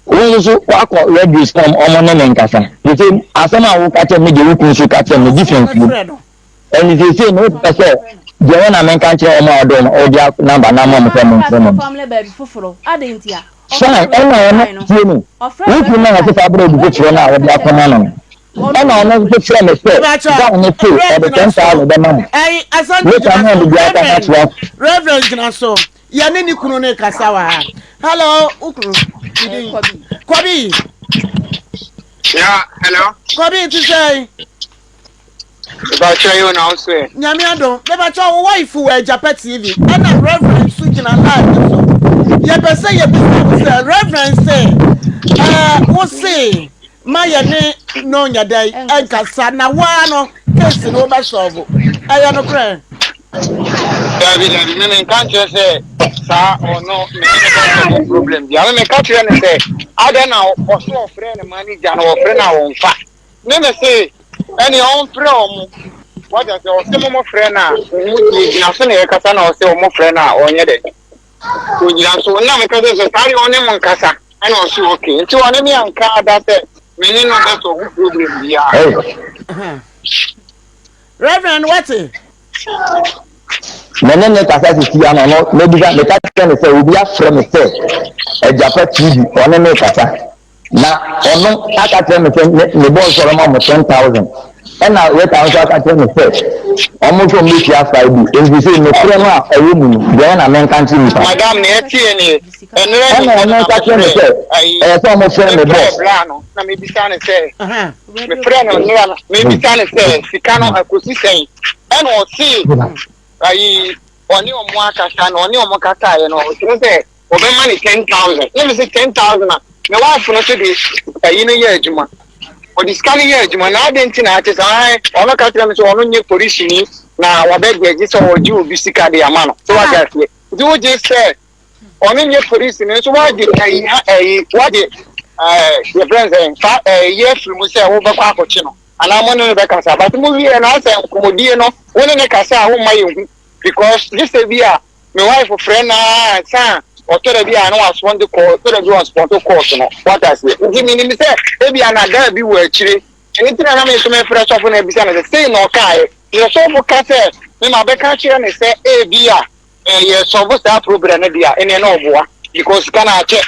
wo nso so wakɔ radio sɛ ɔmo ne me nkasa. Sese asɛm a woka kyerɛ me deɛ wo kunu nso ka kyerɛ me difference wom. Ɛnti seesei no wopɛ sɛ deɛ wɔ na menka nkyerɛ wɔn a wɔde wɔn ɔde number no ama mo sɛ momfrɛ me no. Fine, ɛna ɔno tie me, wo kunu no a ɔse fa brɛ obi foforɔ no a wode akɔma no no, ɛna ɔno nso frɛ me sɛ guy no se ɔde 10,000 bɛma no, later na ɔde bi aka ho akyerɛ. Reverend gyina so, yɛne ne kunu no rekasa wɔ ha. Hello, wo kunu, ne din? Kɔbi. Yeah, hello. Kɔbi ti sɛn? Mepakyɛ yi o na wo so ɛ? Nyame adom. Mepakyɛ wo wife wɔ Agyapa TV ɛna Reverend nso gyina live so. Yɛpɛ sɛ yɛbisa wo sɛ Reverend se ɛɛ wo se ma yɛne no nyɛ dɛn ɛnkasa na woa no case no wobɛ solve. Ɛyɛ nokorɛ? Dabi dabi me menka nkyerɛ sɛ saa ɔno me ne no bɛ solve problem bia. Me meka kyerɛ no sɛ adɛn na ɔso ɔfrɛ ne manager no ɔfrɛ no a ɔmfa. Me me se ɛneɛ ɔmfrɛ ɔmo wate aseɛ ɔse mo mo frɛ no a ɔmo tie gyina so na yɛkasa na ɔse ɔmo frɛ no a ɔnyɛ dɛ ɔgyina so na meka sɛ sɛ saa deɛ ɔne mo nkasa ɛna ɔse ok nti ɔne me anka ada sɛ me ne no bɛsɔ ho problem biara. Reverend wate. Me ne ne kasa sisi ano no mebisa meka kyerɛ no sɛ obi afrɛ me sɛ Agyapa TV ɔne me kasa. Na ɔno aka kyerɛ me sɛ me me bɔɔ nsɔre ma ɔmo 10,000 ɛna Rita nso aka kyerɛ me sɛ ɔmo nso ɔmo bɛtua five bi nti sei nokorɛ no a ɛwɔ mu no deɛ na menka nkyerɛ nipa no. Madam nea ɛteɛ nie, ɛnnerɛ Ɛna ne ɔno na ka kyerɛ me mefrɛ sɛ ayi ɛyɛ sɛ ɔmo frɛ me mefrɛ boss. bra no na mebisa no sɛ mefrɛ no nnora no mebisa no sɛ sika no ɛkɔsi sɛn ɛna ɔse ayi ɔne ɔmo akasa na ɔne ɔmo kasaeɛ no ɔkyerɛ sɛ wɔbɛma no 10,000. Na mese 10,000 a, me wife no nso de ayi no yɛ adwuma. Ɔde sika no yɛ adwuma, na adɛn nti na ate saa? Ae, ɔno ka kyerɛ me sɛ ɔno nyɛ polisini na wabɛgyɛgye sɛ ɔgye obi sika de ama no. So wate aseɛ? Nti wogye sɛ ɔno nyɛ polisini nso wagye ayi ha ayi wagye ɛɛ yɛfrɛ no sɛ fa ɛyi afiri mu sɛ wobɛkɔ akɔkye no anaa mo ne no bɛkasa. But mo wie no asɛ nkɔmmɔdie no wo ne no kasa a womma yɛnhu because gye sɛ bi a Me wife frɛ no ara ansa a ɔtɔ da bi a na wasponde call, ɔtɔ da bi ɔnsponde calls no, wate aseɛ. Nti menim sɛ ebia na guy bi wɔ akyire, ɛno nti na na me nso mefrɛ sɔfo no abisa no sɛ sei na ɔkaeɛ. Nti sɛ sɔfo ka sɛ me mabɛka akyerɛ no sɛ ebia yɛ sɔfo saa problem no deɛ a, ɛneɛ na ɔboa because sika no akyɛ.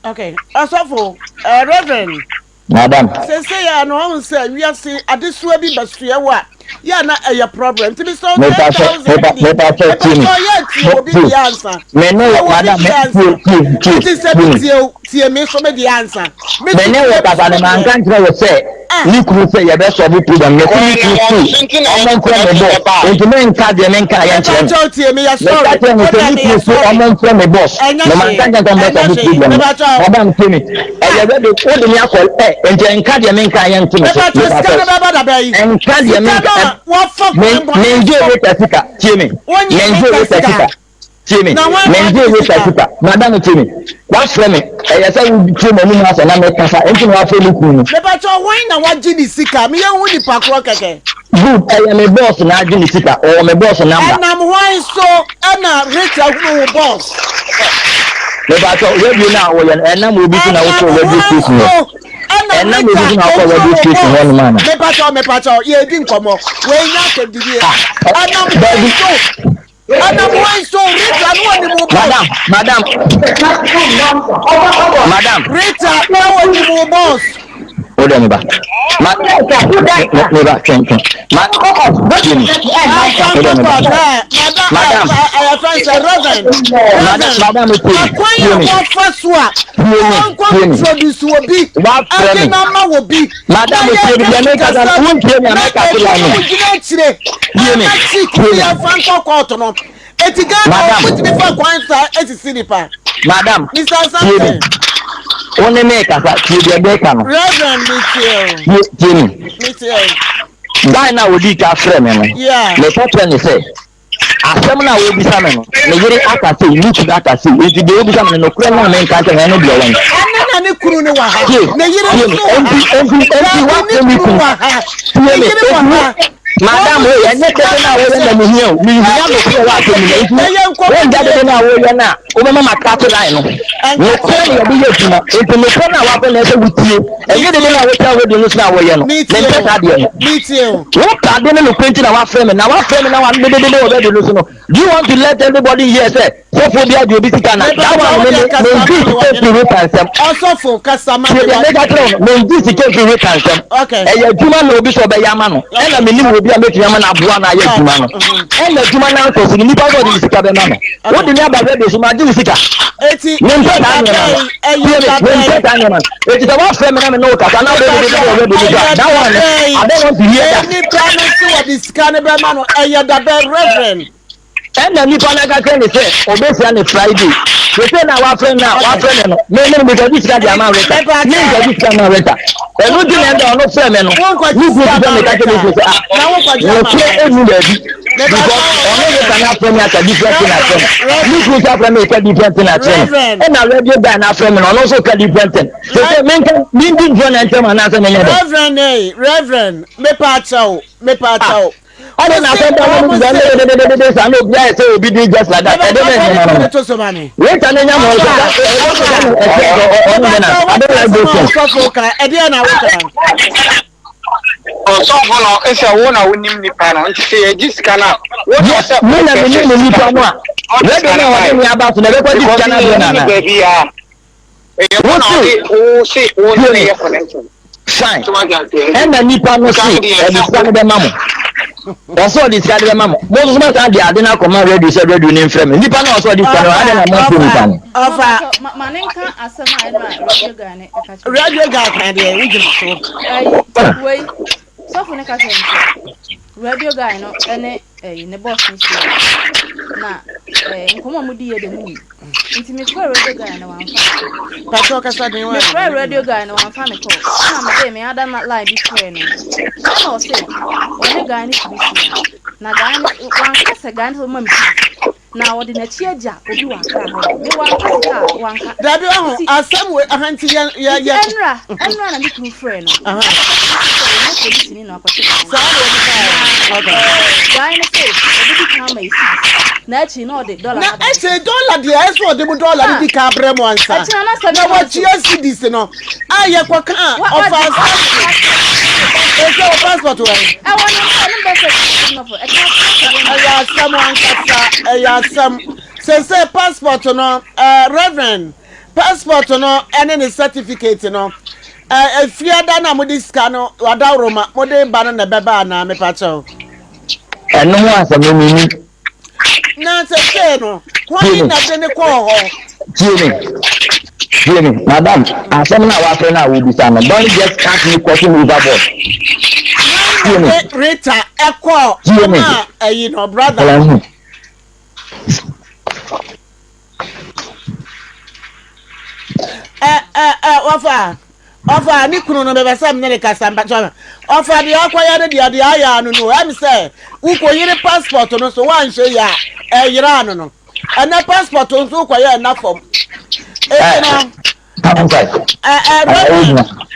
Okay, ɔsɔfo, eh, Reverend. Madam. Seesei ara no wahu sɛ wiase adesoa bi bɛsoɛ wo a, yɛ a na ɛyɛ problem. Nti mesrɛ wo 10,000 no deɛ, mepakyɛ yɛ tie obi deɛ ansa. Me ne Tie wo obi madam deɛ me ansa. tie tie tie Nti sɛ tie me me. tie wo, tie me nso me deɛ ansa. Me Me nso ne tie wo me kasa nso no me deɛ. manka nkyerɛ wo sɛ Ah. ne kunu sɛ yɛbɛ sɔbo problem me se ne Wɔn kunu wɔn se so nti na ɔmo yɛde mfrɛ me connection boss ɛbaeɛ. nti menka deɛ menka yɛ nkyerɛ no. Mepakyɛw tie me yɛ Meka sorry. kyerɛ no Wo sɛ deɛ ne me kunu yɛ se sorry. ɔmo mfrɛ me boss Ɛnyɛ na manka hwee, nkyerɛ sɛ ɔmo bɛ ɛnyɛ sɔbo hwee. problem no. Mepakyɛw. Madam tie me ɛyɛ Ah. ready wode me akɔ ɛ nti ɛnka deɛ menka yɛ nto me so Mepakyɛw sika mepakyɛw no bɛba da bɛn? ɛnka deɛ Sika menka no ɛ a wɔafa me kwan bɔne mengye so. Rita sika tie me Wonye mengye Rita Rita sika. sika tie me Na hwan na mengye wagye ne Rita sika? sika madam tie me wafrɛ me ɛyɛ sɛ wotie m'anim asɛ na mekasa ɛnti na wafrɛ me kunu no. Mepakyɛw hwan na wagye ne sika? Meyɛ hu nipa korɔ kɛkɛ. Good ɛyɛ me boss na agye ne sika ɔwɔ me boss number. Ɛnam hwan so ɛna Rita hunu wo boss? Mepakyɛw radio no a woyɛ no ɛnam obi so na Ɛnam wokɔ radio hwan station hɔ so ɛna ɛnam obi Rita so na wokɔ ehunu radio wo station boss? hɔ nom ana? Mepakyɛw mepakyɛw yɛredi nkɔmɔ wei nyɛ asɛmdidie. Ah Ɛnam hwan dabi. so Ɛnam hwan so? Rita na ɔnim wo boss. Madam, madam, madam. Rita na ɔnim wo boss. O de mi ba. Ma me ba twɛn twɛn. Ma tie mi. O de mi ba. Madam. Ɛyɛ fɛn sɛ Reverend. Madam, madam tie mi. Akwan a wɔfa so a. Tie mi. Wɔnkɔ Tie mi. introduce obi. Wafrɛ Ɛde mi. na ama wɔ bi. Madam tie mi deɛ mi kasa no wontie mi a mɛka se la no. Ebinom gyina akyire. Tie me, Ɛna chick tie bi me. yɛmfa nkɔ court no. Eti Ghana Madam. wɔn tumi fa kwan saa esisi nipa. Madam, Mr. tie me. Samson. Wo ne me kasa, tie deɛ meka no. Reverend mi tie o. Tie, tie me. Mi tie o. Guy no a odii ka frɛ me no, Yeah. meka kyerɛ no sɛ, asɛm no a wɔrebisa me no, me yere aka sei, me kunu aka sei, enti deɛ wɔrebisa me no, nokorɛ no a menka nkyerɛ no, ɛno deɛ wɔn. Ɛne na ne kunu no wɔ ha. Tie, Ne yere tie me, nso wɔ ha. enti, enti, enti Dabi woafrɛ ne me kunu kunu. wɔ ha. Tie Ne me, yere wɔ enti wo, ha. madam Wɔn wei, ɛnyɛ dede no a woyɛ na mehia o, mehia nokorɛ wɔ asɛm no mu, enti Ɛyɛ nkɔmmɔ wongya die. dede no a woyɛ no a, wobɛma makate line no. Nokorɛ na yɛde yɛ adwuma, enti nokorɛ no a woabɔ no ɛsɛ wotie, ɛnyɛ dede no a wotena radio no so no a woyɛ no, Metie mempɛ o. saa deɛ no. Metie o. Wopɛ ade ne nokorɛ nti na woafrɛ me, na woafrɛ me na woadededede wɔ radio no so no, do you want to let everybody hear sɛ sɔfoɔ bi agye obi sika na that Mepakyɛ one wo me deɛ me kasa ma mengye me sika wɔ mfiri hene. Rita nsam. Ɔsɔfo kasa ma Tie me deɛ wɔ meka kyerɛ wo no, mengye sika mfiri Rita nsam. Okay. Ɛyɛ adwuma na obi sɛ ɔbɛyɛ ama no, ɛna Okay. menim. obi a mɛtumi ama no aboa no ayɛ adwuma no. Ɛna adwuma no ankɔ so no, nipa sɛ ɔde ne sika bɛma no. Wode me aba radio so, magye wo sika. Mempɛ saa nneɛma no. Tie me, mempɛ saa nneɛma no. Eti sɛ woafrɛ me na me ne wo kasa na wode me bɛbɛ wɔ radio no so a, that one no, I don't want to hear that. Nipa no se wɔde sika no bɛma no, ɛyɛ dabɛn Reverend? Ɛnna nipa no aka kyerɛ no sɛ ɔbɛhyia no Friday. Seesei no a wafrɛ no a wafrɛ me no, me me mekɔgye sika de ama Rita. Me nkɔgye sika ma Rita. Ɛno nti na ɛnda ɔno frɛ me no. Me kunu ti sɛ meka kyerɛ me kunu sɛ ah, nokorɛ ɛnni baabi. Because ɔno Rita no afrɛ me aka different thing akyerɛ me. Me kunu nso afrɛ me reka different thing akyerɛ me. Ɛnna radio guy no afrɛ me no, ɔno nso ka different thing. Seesei menka mendi ntorɔ na ntɛm anaasɛ menyɛ dɛn? Reverend, eh, Reverend, mepa akyɛw, mepa akyɛw. Ɔde na asɛm ba no mu dedededede saa na obi ayɛ sɛ obi di just like that. Ɛde bɛ nyɛ no no. Later ne nya mo sɛ ɛsɛ ɔno ne na I don't like those things. Ɔsɔfo no sɛ wo na wonim nipa no nti sɛ yɛgye sika no a wo na sɛ me na menim nipa no a radio no a wɔde me aba so na ɛbɛkɔ gye sika no adeɛ no anaa. Wose tie me fine ɛna nipa no se ɔde sika no bɛma mo ɔsɛ ɔde sika no bɛma mo mo nso ma san de ade no akɔma radio sɛ radio no mfrɛ me nipa no ɔsɛ ɔde sika no ade na mo afrɛ nipa no. Ɔfa radio guy kan deɛ wogyina so. Wei sɔfo no ka kyerɛ me sɛ radio guy no ne ɛyi ne boss no hyia na ɛɛ nkɔmɔ a wɔn di yɛ de mu nim nti me frɛ radio guy no wamfa me call. Pàtó kasa den wa. Me frɛ radio guy no wamfa me call ɛna me de me ada line bi frɛ no ɛna ɔse ɔne guy no tumi hyia na guy no wanka sɛ guy no sɛ ɔma me sika na ɔde n'akyi agya obi wɔ akra hɔ me wanka sika a wanka. Dabi ɔho asɛm wei aha nti yɛ yɛ yɛ. Nti ɛnra ɛnra na me kunu frɛ no ɛna ɔka kyerɛ me sɛ ɔnyɛ polisini na ɔkɔkye guy no. Saa na wɔn kaa Na ɛɛ guy no sɛ ɔbɛdi kan ama yɛ cedis na akyiri na ɔde dɔla Na no aba. ɛsɛ dɔla deɛ ɛsɛ ɔde mu dɔla no di kan brɛ mu ansa Ɛkyina na sɛ na me ma so. watua cedis no a yɛkɔ ka a Wa wa ɔfa gye asase ɛsɛ wɔ passport wɔ he. Ɛwɔ ne nsa ne bɛ sɛ nɔfo ɛkyina sɛ me ma. Ɛyɛ asɛm ankasa ɛyɛ asɛm sese passport no ɛɛ reverend passport no ɛne ne certificate no ɛɛ efiada na mo de sika no wadaworo mo de ba no na ɛbɛba anaa mepa kyɛw. Ɛno ho asɛm no mennim. Na sesei no, hwan na de no kɔɔ hɔ? Tie me, tie me, madam, asɛm no a wafrɛ no a wobisa no, don't just ask me question overboard. Tie me. Hwan na de Rita ɛkɔɔ Tie me. ɔma ɛyi no, brother? Hello. Ɛ ɛ ɛ wɔfa ɔfa ne kunu no bɛbɛ sɛ mene ne kasa mpakyɛ ɔfa deɛ ɔkɔyɛ no deɛ deɛ ayɛ ano no ɛm sɛ wokɔyere passport no so woanhwɛ yi a ɛyera ano no ɛnɛ passport nso wokɔyɛ ɛna fam ɛti no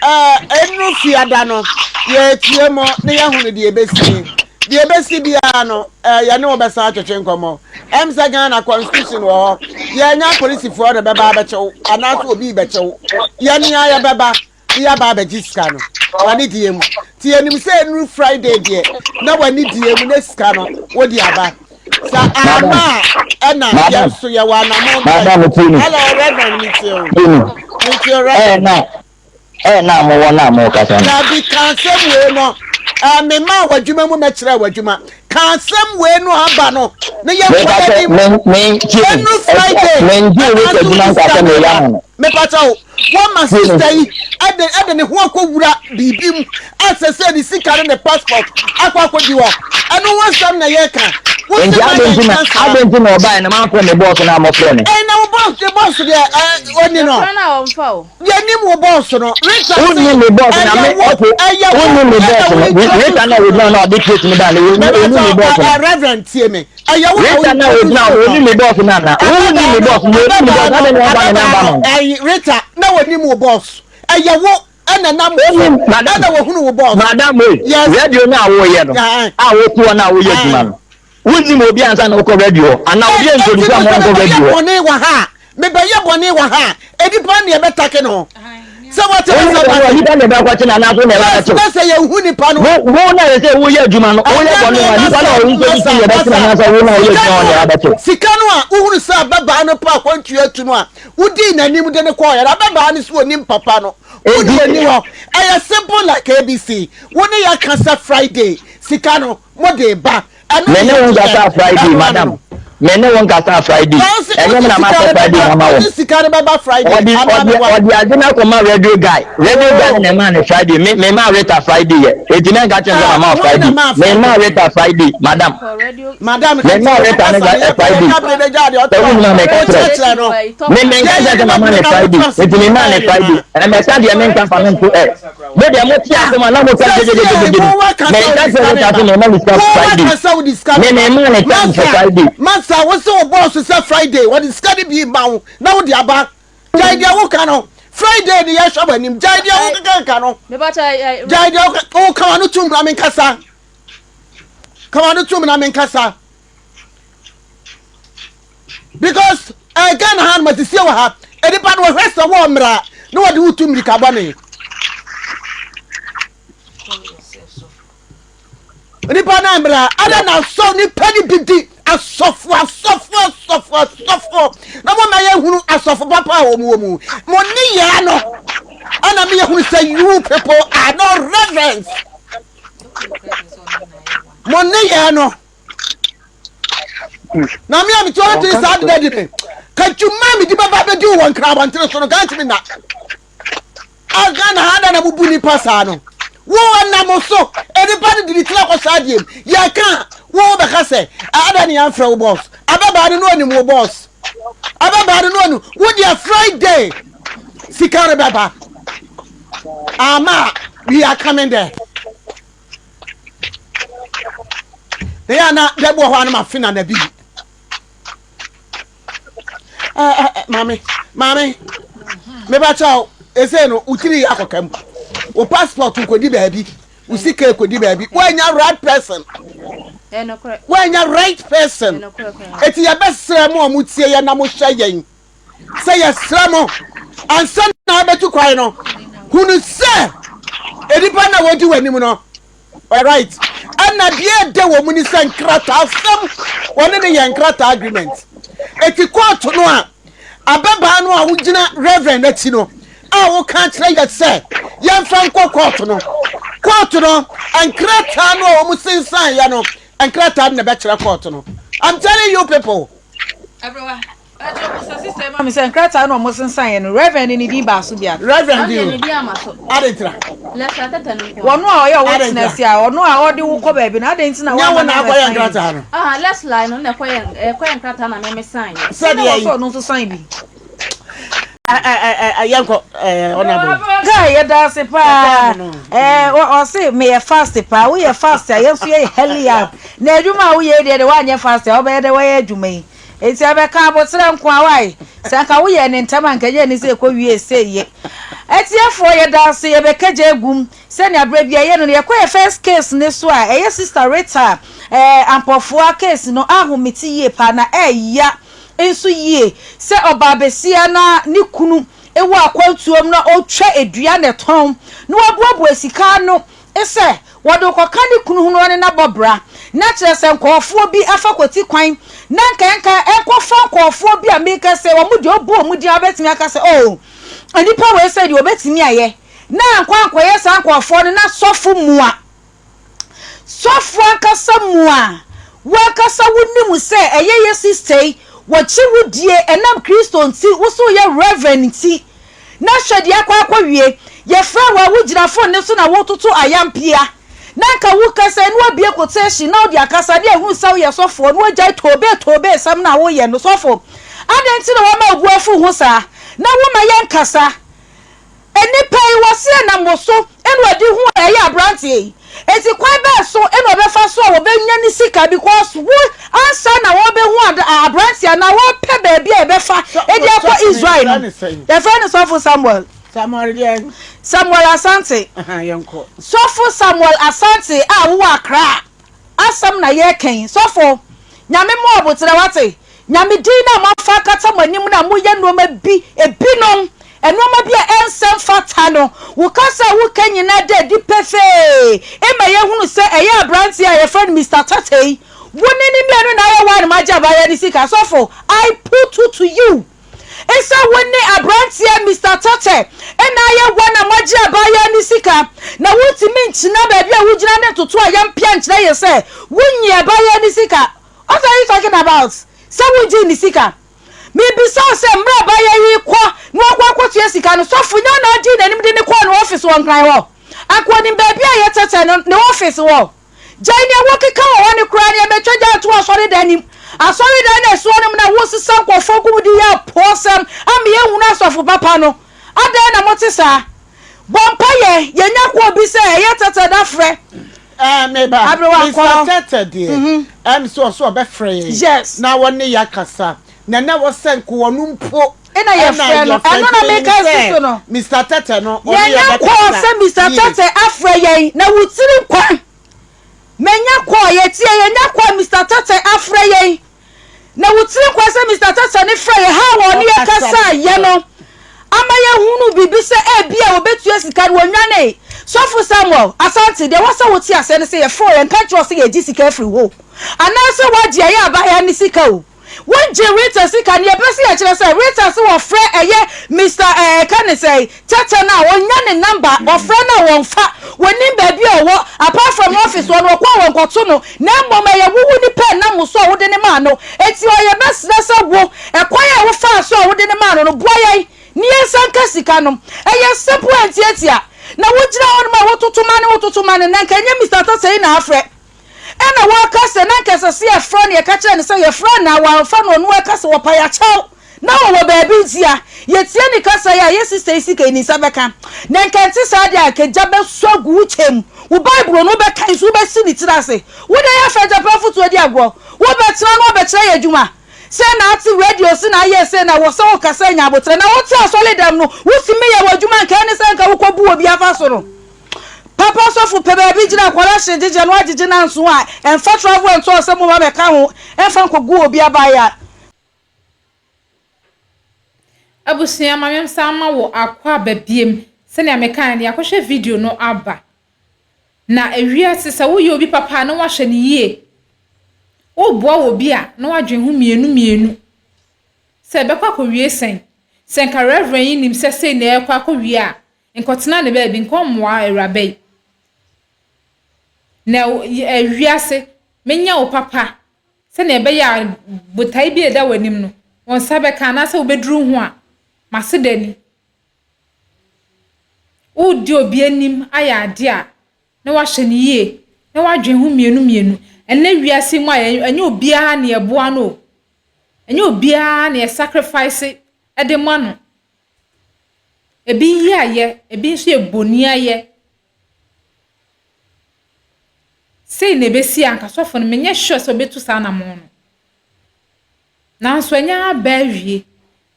Ɛnu fiada no, yɛretie mo na yɛahunu deɛ ɛbɛsi. Deɛ ɛbɛsi biara no, yɛne wo bɛsan atwetwe nkɔmmɔ. Ɛm sɛ Ghana constitution wɔ hɔ, yɛanya apolisifoɔ na bɛba abɛkyɛ wo anaasɛ obi rebɛkyɛ wo. Yɛne a yɛbɛba na yɛaba abɛgye sika no w'ani deɛ mu. Nti yɛnim sɛ ɛnuru Friday deɛ na w'ani deɛ mu na sika no wode aba. Sɛ ama a ɛna yɛn nso yɛwɔ anamɔn bi a. Hello Reverend mi tie o. Mi tie o Reverend. Ɛɛ na ɛɛ na mo wɔ na mo kasa no. Dabi ka asɛm wei no ɛɛ me ma wɔ adwuma mu mɛkyerɛ wɔ adwuma ka asɛm wei no aba no ne yɛ nkɔ yɛ ni. Ɛnu Friday ɛna nso sika no ba mepata o. Wama sista yi de de ne ho akɔwura biribi mu a sɛsɛ ne sika ne ne passport akɔ akɔdi hɔ. Ɛno ho asɛm na yɛreka. Wo se Nti ma adɛn nti na yɛnka saa. adɛn nti na ɔbaeɛ na mamfrɛ me bɔɔso na moffrɛ me? Ɛn na wo bɔs ne bɔs deɛ ɛ ɔni no. Yɛfrɛ no a ɔmfa o. Yɛnim wo bɔs no. Rita se Wonni me bɔɔso na me ɛyɛ wo okay ɛyɛ wo wonni me ɛna bɔɔso wo no introduce Rita na no. ogyina na ɔde plate no baa no ɔni Mɛbɛtɔ me bɔɔso ɛ no. ɛ Reverend tie me. Ɛyɛ wo na wo Rita na ogyina introduce hɔ no. ɔni me bɔɔso no ana? Wonni Ababaa me no, bɔɔso no ɔni me ababaa bɔɔso no, adɛn na wamfa ne ababaa namba no, ma no? ɛyi Rita na wɔnim wo bɔs. Ɛyɛ wo ɛna nam wo so Wonim madam ɛna wɔhunu wo bɔs. madam wei Yes. radio no a woyɛ no Ae. a wote hɔ no a woyɛ Ae. adwuma no wonnim obi ansa na wokɔ radio hɔ anaa obi Ɛ- Enti introduce no ama sɛ wonkɔ mebɛyɛ radio hɔ bɔne wɔ ha a, mebɛyɛ bɔne wɔ ha a, nnipa ne ɛbɛtake no. Sɛ wɔte Wonnim asɛm bɔne wɔ ase. nipa na ɛbɛkɔkye no anaasɛ wo na Yes, ɛbɛkɔkye na sɛ yɛnhu nipa no wo wo na yɛ sɛ woyɛ adwuma no woyɛ Ɛnyɛ bɔne me wɔ nipa na masa, ɔwo introduce masa, yɛ bɛkye no masa. anaasɛ wo na woyɛ Sika adwuma hɔ no na a, ɛbɛkye sika no a wohunu sɛ ababaa no pɛ akwantuo atu no a, wodii n'anim de no kɔɔeɛ no, ababaa no so ɔnim papa no. Wode w'ani hɔ. Ɛyɛ simple like ABC. Wo ne yɛ ka sɛ Friday sika no mo de ba. Ɛno Me ne ne wo yɛ nkasa kyerɛ. Friday Ɛno ano madam. no. Me ne wo nkasa Friday. Na ɔse Ɛnyɛ wode me na sika masɛ no Friday bɛba na ama wode wɔn. sika no bɛba Friday Ɔde anaa ɔde meboa. ɔde ade no akɔma radio guy. Radio guy no Oh. na ɛmaa no Friday. Me me maa Rita Friday yɛ. Eti na nka kyerɛ sɛ Ah, mama wo wɔn na Friday. maa Me maa Friday. Rita Friday madam. Madam Me maa Rita ne Friday. Sɛ wo nyina meka kyerɛ. Me me nka kyerɛ sɛ mama ne Friday. Eti me maa ne Friday. Ɛmɛka deɛ me nka fa me nto ɛ. Mo deɛ mo te asɛm a na mo ka gyegyegyegyegye. Me nka kyerɛ Rita sɛ me ma ne sika Friday. Me me maa ne time for Friday. Masa wo se wo bɔɔso sɛ Friday wɔde sika no bi ma wo na wode aba. Gyae deɛ woka no. Friday ne yɛhwɛ w'anim. Gyae deɛ wokeka no. Gyae deɛ woka w'ano tom na menkasa. Ka w'ano tom na menkasa. Because eh, Ghana ha no masisie wɔ ha. Nnipa no wɔhwɛ sɛ wɔ mmara na wɔde wo tu mmirika bɔne. Nnipa no mmara ada na asɔ nipa no bi di asɔfo asɔfo asɔfo asɔfo na mo ma yɛhunu asɔfo papa a wɔn wɔ mu. Mo nneyɛɛ no ɛna me yɛhunu sɛ you people are not reverends. Mo nneyɛɛ no na me a mete hɔ tene saa deda di me ka dwuma a mede bɛba bɛdi wɔ nkra abɔntene so no ka ntumi nna. A Ghana ha da na mo bu nipa saa no wo ɛnam so nipa no de ne tiri akɔhyɛ adeɛ mu yɛka a wo bɛka sɛ ada ne yɛmfrɛ wo boss ababaa no no onim wo boss ababaa no no onim wo deɛ Friday sika no bɛba ama we are coming there na yɛ ana dɛ bi wɔ hɔ a na ma fe na na bi Maame, maame, meba kyɛw, ese no, wo tiri yɛ akɔka mu. Wo passport kɔdi baabi, wo sika kɔdi baabi. Woanya right person. Woanya right person. Eti yɛbɛsrɛ mo a motie yɛn na mohwɛ yɛn sɛ yɛsrɛ mo ansa na abɛtu kwan no, hunu sɛ nnipa na wɔdi w'anim no Alright. Ɛna deɛ ɛdɛ wɔ mu ni sɛ nkrataasɛm wɔne ne yɛ nkrataa agreement. Eti kɔɔto no a ababaa no a wogyina reverend akyi no a woka akyerɛ yɛ sɛ yɛmfa nkɔ kɔɔto no. Kɔɔto no nkrataa no a wɔn sensan yɛ no nkrataa no na ɛbɛkyerɛ kɔɔto no. I'm telling you people. Aberewa. Ɛkyɛ busa sista yi ma me sɛ nkrataa na ɔmo sensan yɛ no Reverend ne din baa so bi a. Reverend din o adɛn ntira. Wɔno a ɔyɛ ɔwo tena ase a ɔno a ɔde wo kɔ baabi no adɛn nti na Nyɛ wo wamma na no akɔyɛ ammɛsan bi. nkrataa no. Ah Leslie no na ɛkɔyɛ ɛkɔyɛ nkrataa na meme sign yɛ. Sɛ na Sɛdeɛ wɔ yi. sɛ ɔno nso sign bi. Yɛnkɔ honorable. Guy yɛda ase paa ɛɛ ɔse meyɛ fast paa woyɛ fast a yɛn nso yɛ hurry up na adwuma a woyɛ yi deɛ deɛ woanyɛ fast a wobɛyɛ dɛ woayɛ adwuma yi Enti ɛbɛka aboterɛ nkoa wai. Sɛ anka woyɛɛ no ntɛm a anka ɛnyɛ ne sɛ ɛkɔwiee sei ye. Atiefoɔ yɛda ase yɛbɛkagya agum sɛnea berɛ biara yɛyɛ no no. Yɛkɔ yɛ first case no so a ɛyɛ sister Rita eh, Ampɔfoa case no ahomete yie paa na ɛya nso yie sɛ ɔbaa basia na ne kunu wɔ akwantuom na ɔtwa dua na ɛtɔn na wabuabua sika ano sɛ wɔde rekɔka ne kunu ho na ɔne no abɔ bra, na kyerɛ sɛ nkurɔfoɔ bi afa kwati kwan, na nka ɛnka ɛnkɔfa nkurɔfoɔ bi a meka sɛ wɔn deɛ ɔbu wɔn din a wobɛtumi aka sɛ oh, nnipa wei sɛ deɛ wɔbɛtumi ayɛ, na ankɔ ankɔyɛ saa nkurɔfoɔ no, na sɔfo mua, sɔfo ankasa mua, wo ankasa wonim sɛ ɛyɛ yɛ sista yi, wɔgye wo die ɛnam Kristo nti, wo so woyɛ reverend nti, Na hwɛ deɛ akɔ akɔwie, yɛfrɛ wo a wogyina phone no so na wototo ayampia, na anka wokasa yi na woabue quotation na wode akasa ne yɛahunu sɛ woyɛ sɔfoɔ na woagyae toobee toobee sɛm no a woyɛ no, sɔfo adɛn nti na woama wo bo afu ho saa na woma yɛnkasa? Nnipa yi wɔse ɛnam wo so na wɔde hu ɛyɛ abranteɛ yi enti kwan bɛn so na wɔbɛfa so a wɔbɛnya ne sika because wo ansa na wɔbɛhu abranteɛ anaa wɔpɛ baabi a yɛbɛfa de akɔ Israel no yɛfrɛ no sɔfo Samuel Samuel Asante sɔfo Samuel Asante a wowɔ Accra Asɛm na yɛreka yi. Sɔfo, Nyame mmoa aboterɛ, wate? Nyame din no a moafa akata mo anim no a moyɛ nnoɔma bi, ebinom, nnoɔma bi a ɛnsɛ mfata no, wo kasa a woka nyinaa da adi pefee ma yɛhunu sɛ ɛyɛ aberanteɛ a yɛfrɛ no Mister Tata yi, wo ne no mmienu na ayɛ one moagye abaayewa no sika. Sɔfo, I put to you. Sɛ wo ne aberanteɛ Mister Tɛtɛ na ayɛ one a moagye abaayewa no sika na wontumi nkyina baabi a wogyina ne ntoto a yɛmpia nkyerɛ yɛ sɛ wonyee abaayewa no sika. What are you talking about? Sɛ wongyee ne sika? Mebisa wo sɛ mmerɛ abaayewa yi rekɔ na wakɔ akɔtua sika no, sɔfo nyɛ wo na wogyee n'anim de no kɔɔ ne office wɔ Nkran hɔ? Anka onim baabi a ɛyɛ Tɛtɛ no ne office wɔ? Gyae nea wokeka wɔ hɔ no koraa, nea metwa gya ato asɔredan no mu. Asɔredan no a ɛsi hɔ nom na wosesa nkurɔfoɔ gu mu de yɛ apoɔsɛm ama yɛahunu asɔfo papa no. Adɛn na mote saa? Bɔ mpaeɛ, yɛnya kɔɔ bi sɛ ɛyɛ tɛtɛ da frɛ. Ɛɛ me ba, Aberewa Mister kɔ. Tɛtɛ deɛ, ɛm sɛ ɔsɛ ɔbɛfrɛ yɛn Yes. na wɔne yɛ akasa. Na na ɛwɔ sɛ nka ɔno mpo Ɛna ɛna yɛfrɛ no, yɛfrɛ ɛno nti na menim meka asi sɛ so no. Mister Tɛtɛ no ɔne yɛ Yɛnya kɔɔ bɛkasa sɛ Mister yie. Tɛtɛ afrɛ yɛn na wo tiri nkwa. Menya kɔɔ, yɛtie, yɛnya kɔɔ Mister Tɛtɛ afrɛ yɛn na wo tiri nkwa sɛ Mister Tɛtɛ ne frɛ yɛ how a ɔne yɛ Ɔkasa kasaa yɛ no ama yɛhunu biribi sɛ ebia wɔbɛtua sika no wɔnwanee. Sɔfo Samuel Asante, deɛ ɛwɔ sɛ wote aseɛ ne sɛ yɛfrɛ wo yɛnka nkyerɛ wo sɛ yɛgye sika afiri hɔ o anaasɛ woagye ɛyɛ abaayewa no sika o. Wogye Rita sika no, yɛpɛ sɛ yɛkyerɛ sɛ Rita se wɔfrɛ ɛyɛ Mister ɛɛ ka ne sɛn, Tɛtɛ no a, ɔnnya ne number, wɔfrɛ no a wɔnfa, wɔnnim baabi a ɔwɔ, apart from office hɔ no wɔkɔ a wɔnkɔto no, na mmom ɛyɛ wo wo nipa a ɛnam wo so a wode no maa no, enti ɔyɛ bɛsrɛ sɛ wo, ɛkwan a wofaa so a wode no maa no no, boa yɛn ne yɛnsa nka sika no. Ɛyɛ simple and tiatia. Na wogyina hɔnom a wototo ma no wototo ma no, na nka ɛnyɛ Mister Tɛtɛ yi na afrɛ. Ɛna wɔka sɛ, na anka ɛsɛ sɛ yɛfrɛ no, yɛka kyerɛ no sɛ yɛfrɛ no a wamfa no, ɔno ɛka sɛ wɔpa yɛn akyɛw na ɔwɔ baabi nti a yɛtie ne kasa yi a yɛ sista yi sika yi ne nsa bɛka. Na anka ɛnte saa deɛ a anka gya bɛsɔ agu wo kyɛ mu, wo Bible no wobɛkan nso wobɛsi ne tiri ase. Wo deɛ yɛafa agyapɛ afotuo di agorɔ, wobɛtena na wabɛkyerɛ yɛn adwuma. Sei na ate radio so na ayɛ sei na wɔ sɛ wokasa nya aboterɛ na wote asɔre dɛm no wotumi yɛ w'adwuma anka ɛne sɛ anka wokɔbu obi afa so no. Papa sɔfo pɛ baabi gyina akwadaa hyɛ gyegye no agyegye nanso a ɛmfa travel and tour sɛ moma bɛka ho ɛmfa nkɔgu obi abaayewa. Abusua ma mensan ma wo akwaaba biem sɛnea mekae no yɛakɔhwɛ video no aba na ewiase sɛ woyɛ obi papa a na woahwɛ no yie woboa obi a na woadwen ho mmienu mmienu sɛ ɛbɛkɔ akɔwie sɛn sɛ nka reverend yi nim sɛ sei na ɛrekɔ akɔwie a Nkɔtena ne baabi, nkɔmmoa awuraba yi. Na wiase, menyɛ wo papa sɛnea ɛbɛyɛ a botae bi a ɛda w'anim no, wo nsa bɛka anaasɛ wobɛduru ho a, m'aseda ni. Woredi obi anim ayɛ adeɛ a, na woahwɛ no yie, na woadwene ho mmienu mmienu. Ɛnnɛ wiase mu a, ɛnyɛ obiara na yɛboa no o. Ɛnyɛ obiara na yɛ sacrifice de ma no. Ebi yi ayɛ, ebi nso yɛ boniayɛ. Sei na ɛbɛsi a, anka sɔfo no menyɛ sure sɛ ɔbɛtu saa anammɔn no. Nanso ɛnyɛ aba awie.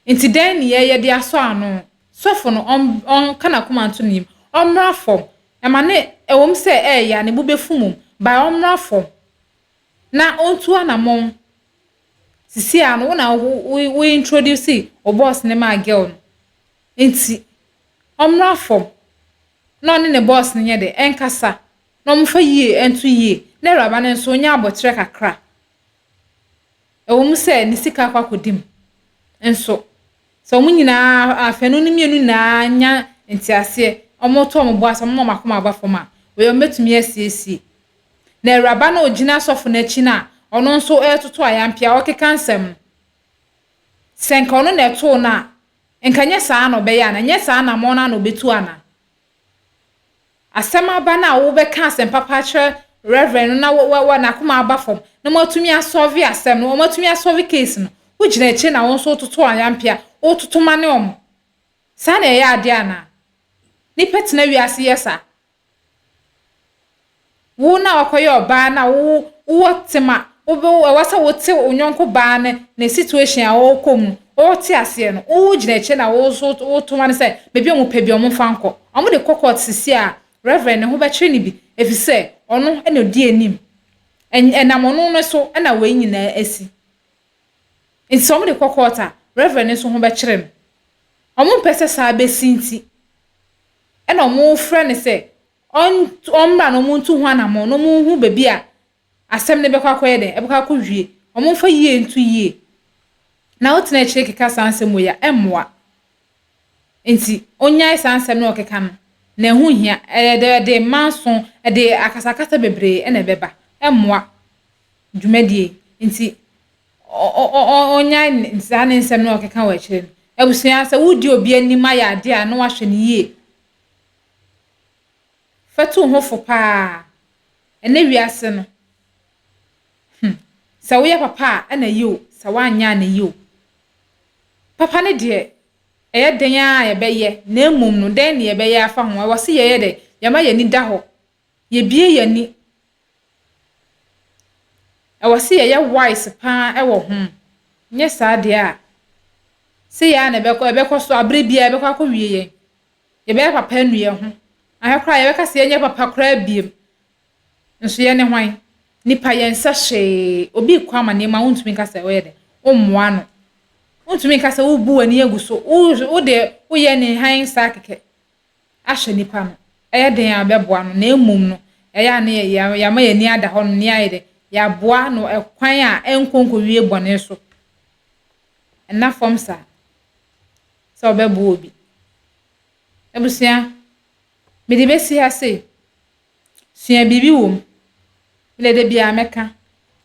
Nti dɛn ne yɛyɛ de asɔ ano? Sɔfo no, ɔnka n'akoma nto ne yam. Ɔmmra fam. Ɛma ne, ɛwom sɛ ɛyɛ a ne bo bɛfu mmom, but ɔmmra fam na ɔntu anammɔn. Sisi a no wo na wo wo introduce wo boss no maa girl no nti ɔmmra fam na ɔne ne boss no nyɛ dɛ ɛnkasa na ɔmfa yie nto yie na awuraba no nso ɔnya aboterɛ kakra. Ɛwɔ mu sɛ ne sika akɔ akɔdi mu nso sɛ wɔn nyinaa afanu no mmienu nyinaa nya nteaseɛ wɔto wɔn bo ase wɔma wɔn akoma aba fam a wei wɔbɛtumi asiesie. Na awuraba no a ɔgyina sɔfo no akyi no a ɔno nso retoto ayampea, ɔrekeka nsɛm no, sɛ nka ɔno na ɛtoo no a, nka ɛnyɛ saa na ɔbɛyɛ anaa? Ɛnyɛ saa anammɔn no ara na ɔbɛtu anaa? Asɛm aba no a wobɛka asɛm papa akyerɛ Reverend no na wa wa n'akoma aba fam na moatumi asɔlve asɛm no, wɔatumi asɔlve case no, wogyina akyire na wo nso wototo ayampea, wototo ma ne wɔn. Saa na ɛyɛ adeɛ anaa? Nnipa tena wiase yɛ saa. Wo na wakɔyɛ ɔbaa no a wo wowɔ tema, wobɛ ɛwɔ sɛ wote wo yɔnko baa no ne situation a ɔrekɔ mu no, wote aseɛ no, wogyina akyire na wo nso woto ma no sɛ baabi a wɔpɛ bi wɔmfa nkɔ. Wɔde kɔ court sisi a, Reverend ne ho bɛkyere no bi, ɛfiri sɛ ɔno na ɔdi anim. Ɛnam ɔno no so na wei nyinaa asi. Nti sɛ wɔde kɔ court a, Reverend no nso ho bɛkyere no. Wɔmpɛ sɛ saa bɛsi nti, ɛna wɔfrɛ no sɛ ɔmmra na wɔntu ho anammɔn na wɔnhu baabi a asɛm no bɛkɔ akɔyɛ dɛn, ɛbɛkɔ akɔwie. Wɔmfa yie nto yie. Na wotena akyire keka saa nsɛm wei a, ɛmmoa. Enti onnyae saa nsɛm no a ɔkeka no, na ɛho nhia. Ɛyɛ dɛ ɛde manso, ɛde akasakasa bebree na ɛbɛba. Ɛmmoa dwumadie yi. Enti onnyae saa ne nsɛm no a ɔkeka wɔ akyire no. Abusua, sɛ woredi obi anim ayɛ adeɛ a, na woahwɛ no yie. Fa tu wo ho fo paa. Ɛnnɛ wiase no, hmm, sɛ woyɛ papa a ɛna ɛyɛ o, sɛ woanyɛ a na ɛyɛ o. Papa no deɛ, ɛyɛ dɛn ara a yɛbɛyɛ, na mmom no, dɛn na yɛbɛyɛ afa ho? Ɛwɔ sɛ yɛyɛ dɛn? Yɛma yɛn ani da hɔ. Yɛbue yɛn ani. Ɛwɔ sɛ yɛyɛ wise paa wɔ ho. Nyɛ saa deɛ a, sei ara na ɛbɛkɔ, ɛbɛkɔ so, aberɛ biara ɛbɛkɔ akɔwie yɛn. Yɛbɛyɛ papa anu yɛn ho. Ahwɛ koraa a, yɛbɛka sɛ yɛnyɛ papa koraa bio. Nso yɛne hwan? Nnipa, yɛnsɛ hwee. Obi rekɔ amanneɛ mu a, wontumi nka sɛ woyɛ dɛn? Wommoa no. Wontumi nka sɛ worebu w'ani agu so. Wo wo deɛ, woyɛ ne hann saa kɛkɛ ahwɛ nipa no. Ɛyɛ den a wobɛboa no, na mmom no, ɛyɛ a na yɛama yɛn ani ada hɔnom na yɛayɛ dɛn? Yɛaboa no ɛkwan a ɛnkɔ nkɔwie bɔne so. Ɛnna fam saa sɛ wobɛboa obi. Abusua, mede bɛsi ha sei. Sua biribi wɔ mu. Me deɛ da biara mɛka,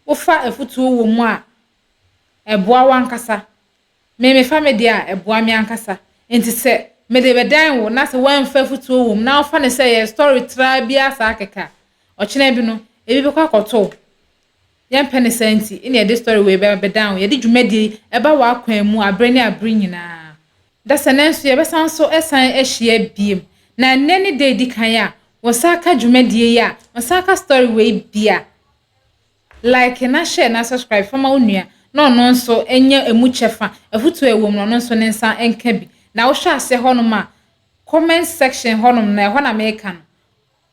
wofa afutuo wɔ mu a, ɛboa wo ankasa. Me mefa me deɛ a, ɛboa me ankasa. Nti sɛ mede bɛdan wo na sɛ woamfa afutuo wɔ mu na wofa no sɛ ɛyɛ story traa biara saa kɛkɛ a, ɔkyena bi no, ebi bɛkɔ akɔto wo. Yɛmpɛ no saa nti na yɛde story wei bɛdan wo. Yɛde dwumadie yi ɛba w'akwan mu aberɛ ne aberɛ nyinaa. Dasani nso yɛbɛsan nso san ahyia biem. Na ɛnnɛ ne da edi kan a wo nsa aka dwumadie yi a, wo nsa aka story wei bi a, like na share na subscribe fa ma wo nua na ɔno nso nya emu kyɛfa, afutuo a ɛwɔ mu no ɔno nso ne nsa nka bi. Na wohwɛ aseɛ hɔnom a, comment section hɔnom no ɛhɔ na meka no,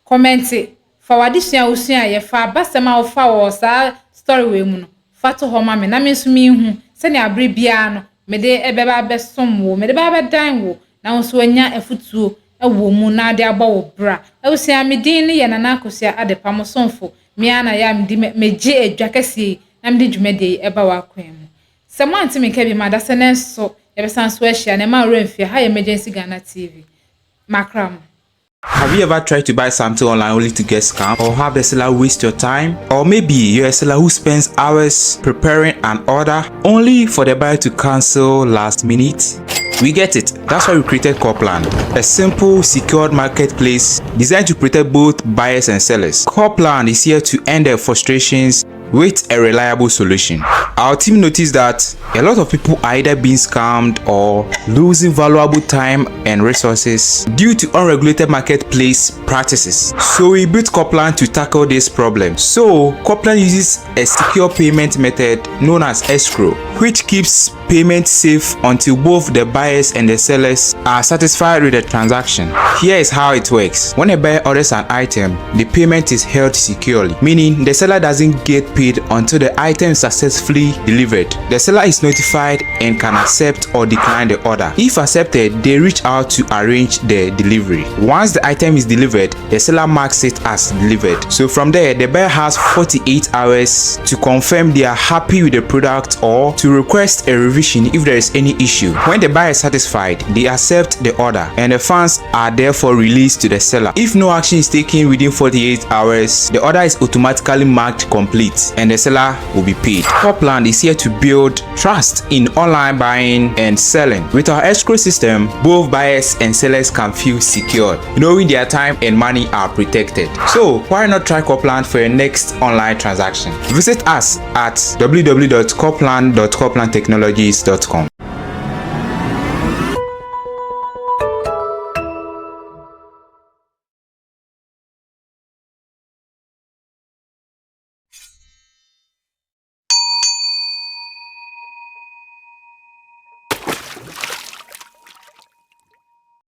Kɔmɛnte, Fa w'adesua a wosuaeɛ, fa abasɛm a wofaa wɔ saa story wei mu no, fa to hɔ ma me na me nso menhu sɛnea bere biara no mede bɛba abɛsom wo, mede bɛba abɛdan wo na wo nso woanya afotuo wɔ mu na de abɔ wo bra. Abusua, me din no yɛ Nana Akosua Adepa, mo somfo. Me ara na yɛ a medi megye adwa kɛseɛ yi na mede dwumadie yi ba w'akwan mu. Sɛ moante me nka bi ma da sɛ nanso yɛbɛsan so ahyia na ɛma wo werɛ mfie. Ha yɛ Emergency Ghana TV. Makra mo. Have you ever tried to buy something online only to get scammed or have the seller waste your time? Or maybe you're a seller who spends hours preparing an order only for the buyer to cancel last minute? We get it. That's why we created Corplan, a simple, secured marketplace designed to protect both buyers and sellers. Corplan is here to end their frustrations with a reliable solution. Our team noticed that a lot of people are either being scammed or losing valuable time and resources due to unregulated marketplace practices. So we built Corplan to tackle this problem. So Corplan uses a secure payment method known as escrow, which keeps payment safe until both the buyers and the sellers are satisfied with the transaction. Here is how it works. When a buyer orders an item, the payment is held securely, meaning the seller doesn't get paid until the item is successfully delivered. The seller is notified and can accept or decline the order. If accepted, they reach out to arrange the delivery. Once the item is delivered, the seller marks it as delivered. So from there, the buyer has 48 hours to confirm they are happy with the product or to request a revision if there is any issue. When the buyer is satisfied, they accept the order and the funds are therefore released to the seller. If no action is taken within 48 hours, the order is automatically marked complete and the seller will be paid. Corplan is here to build trust in online buying and selling. With our escrow system, both buyers and sellers can feel secured, knowing their time and money are protected. So why not try Corplan for your next online transaction? Visit us at www.corplan.corplantechnologies.com.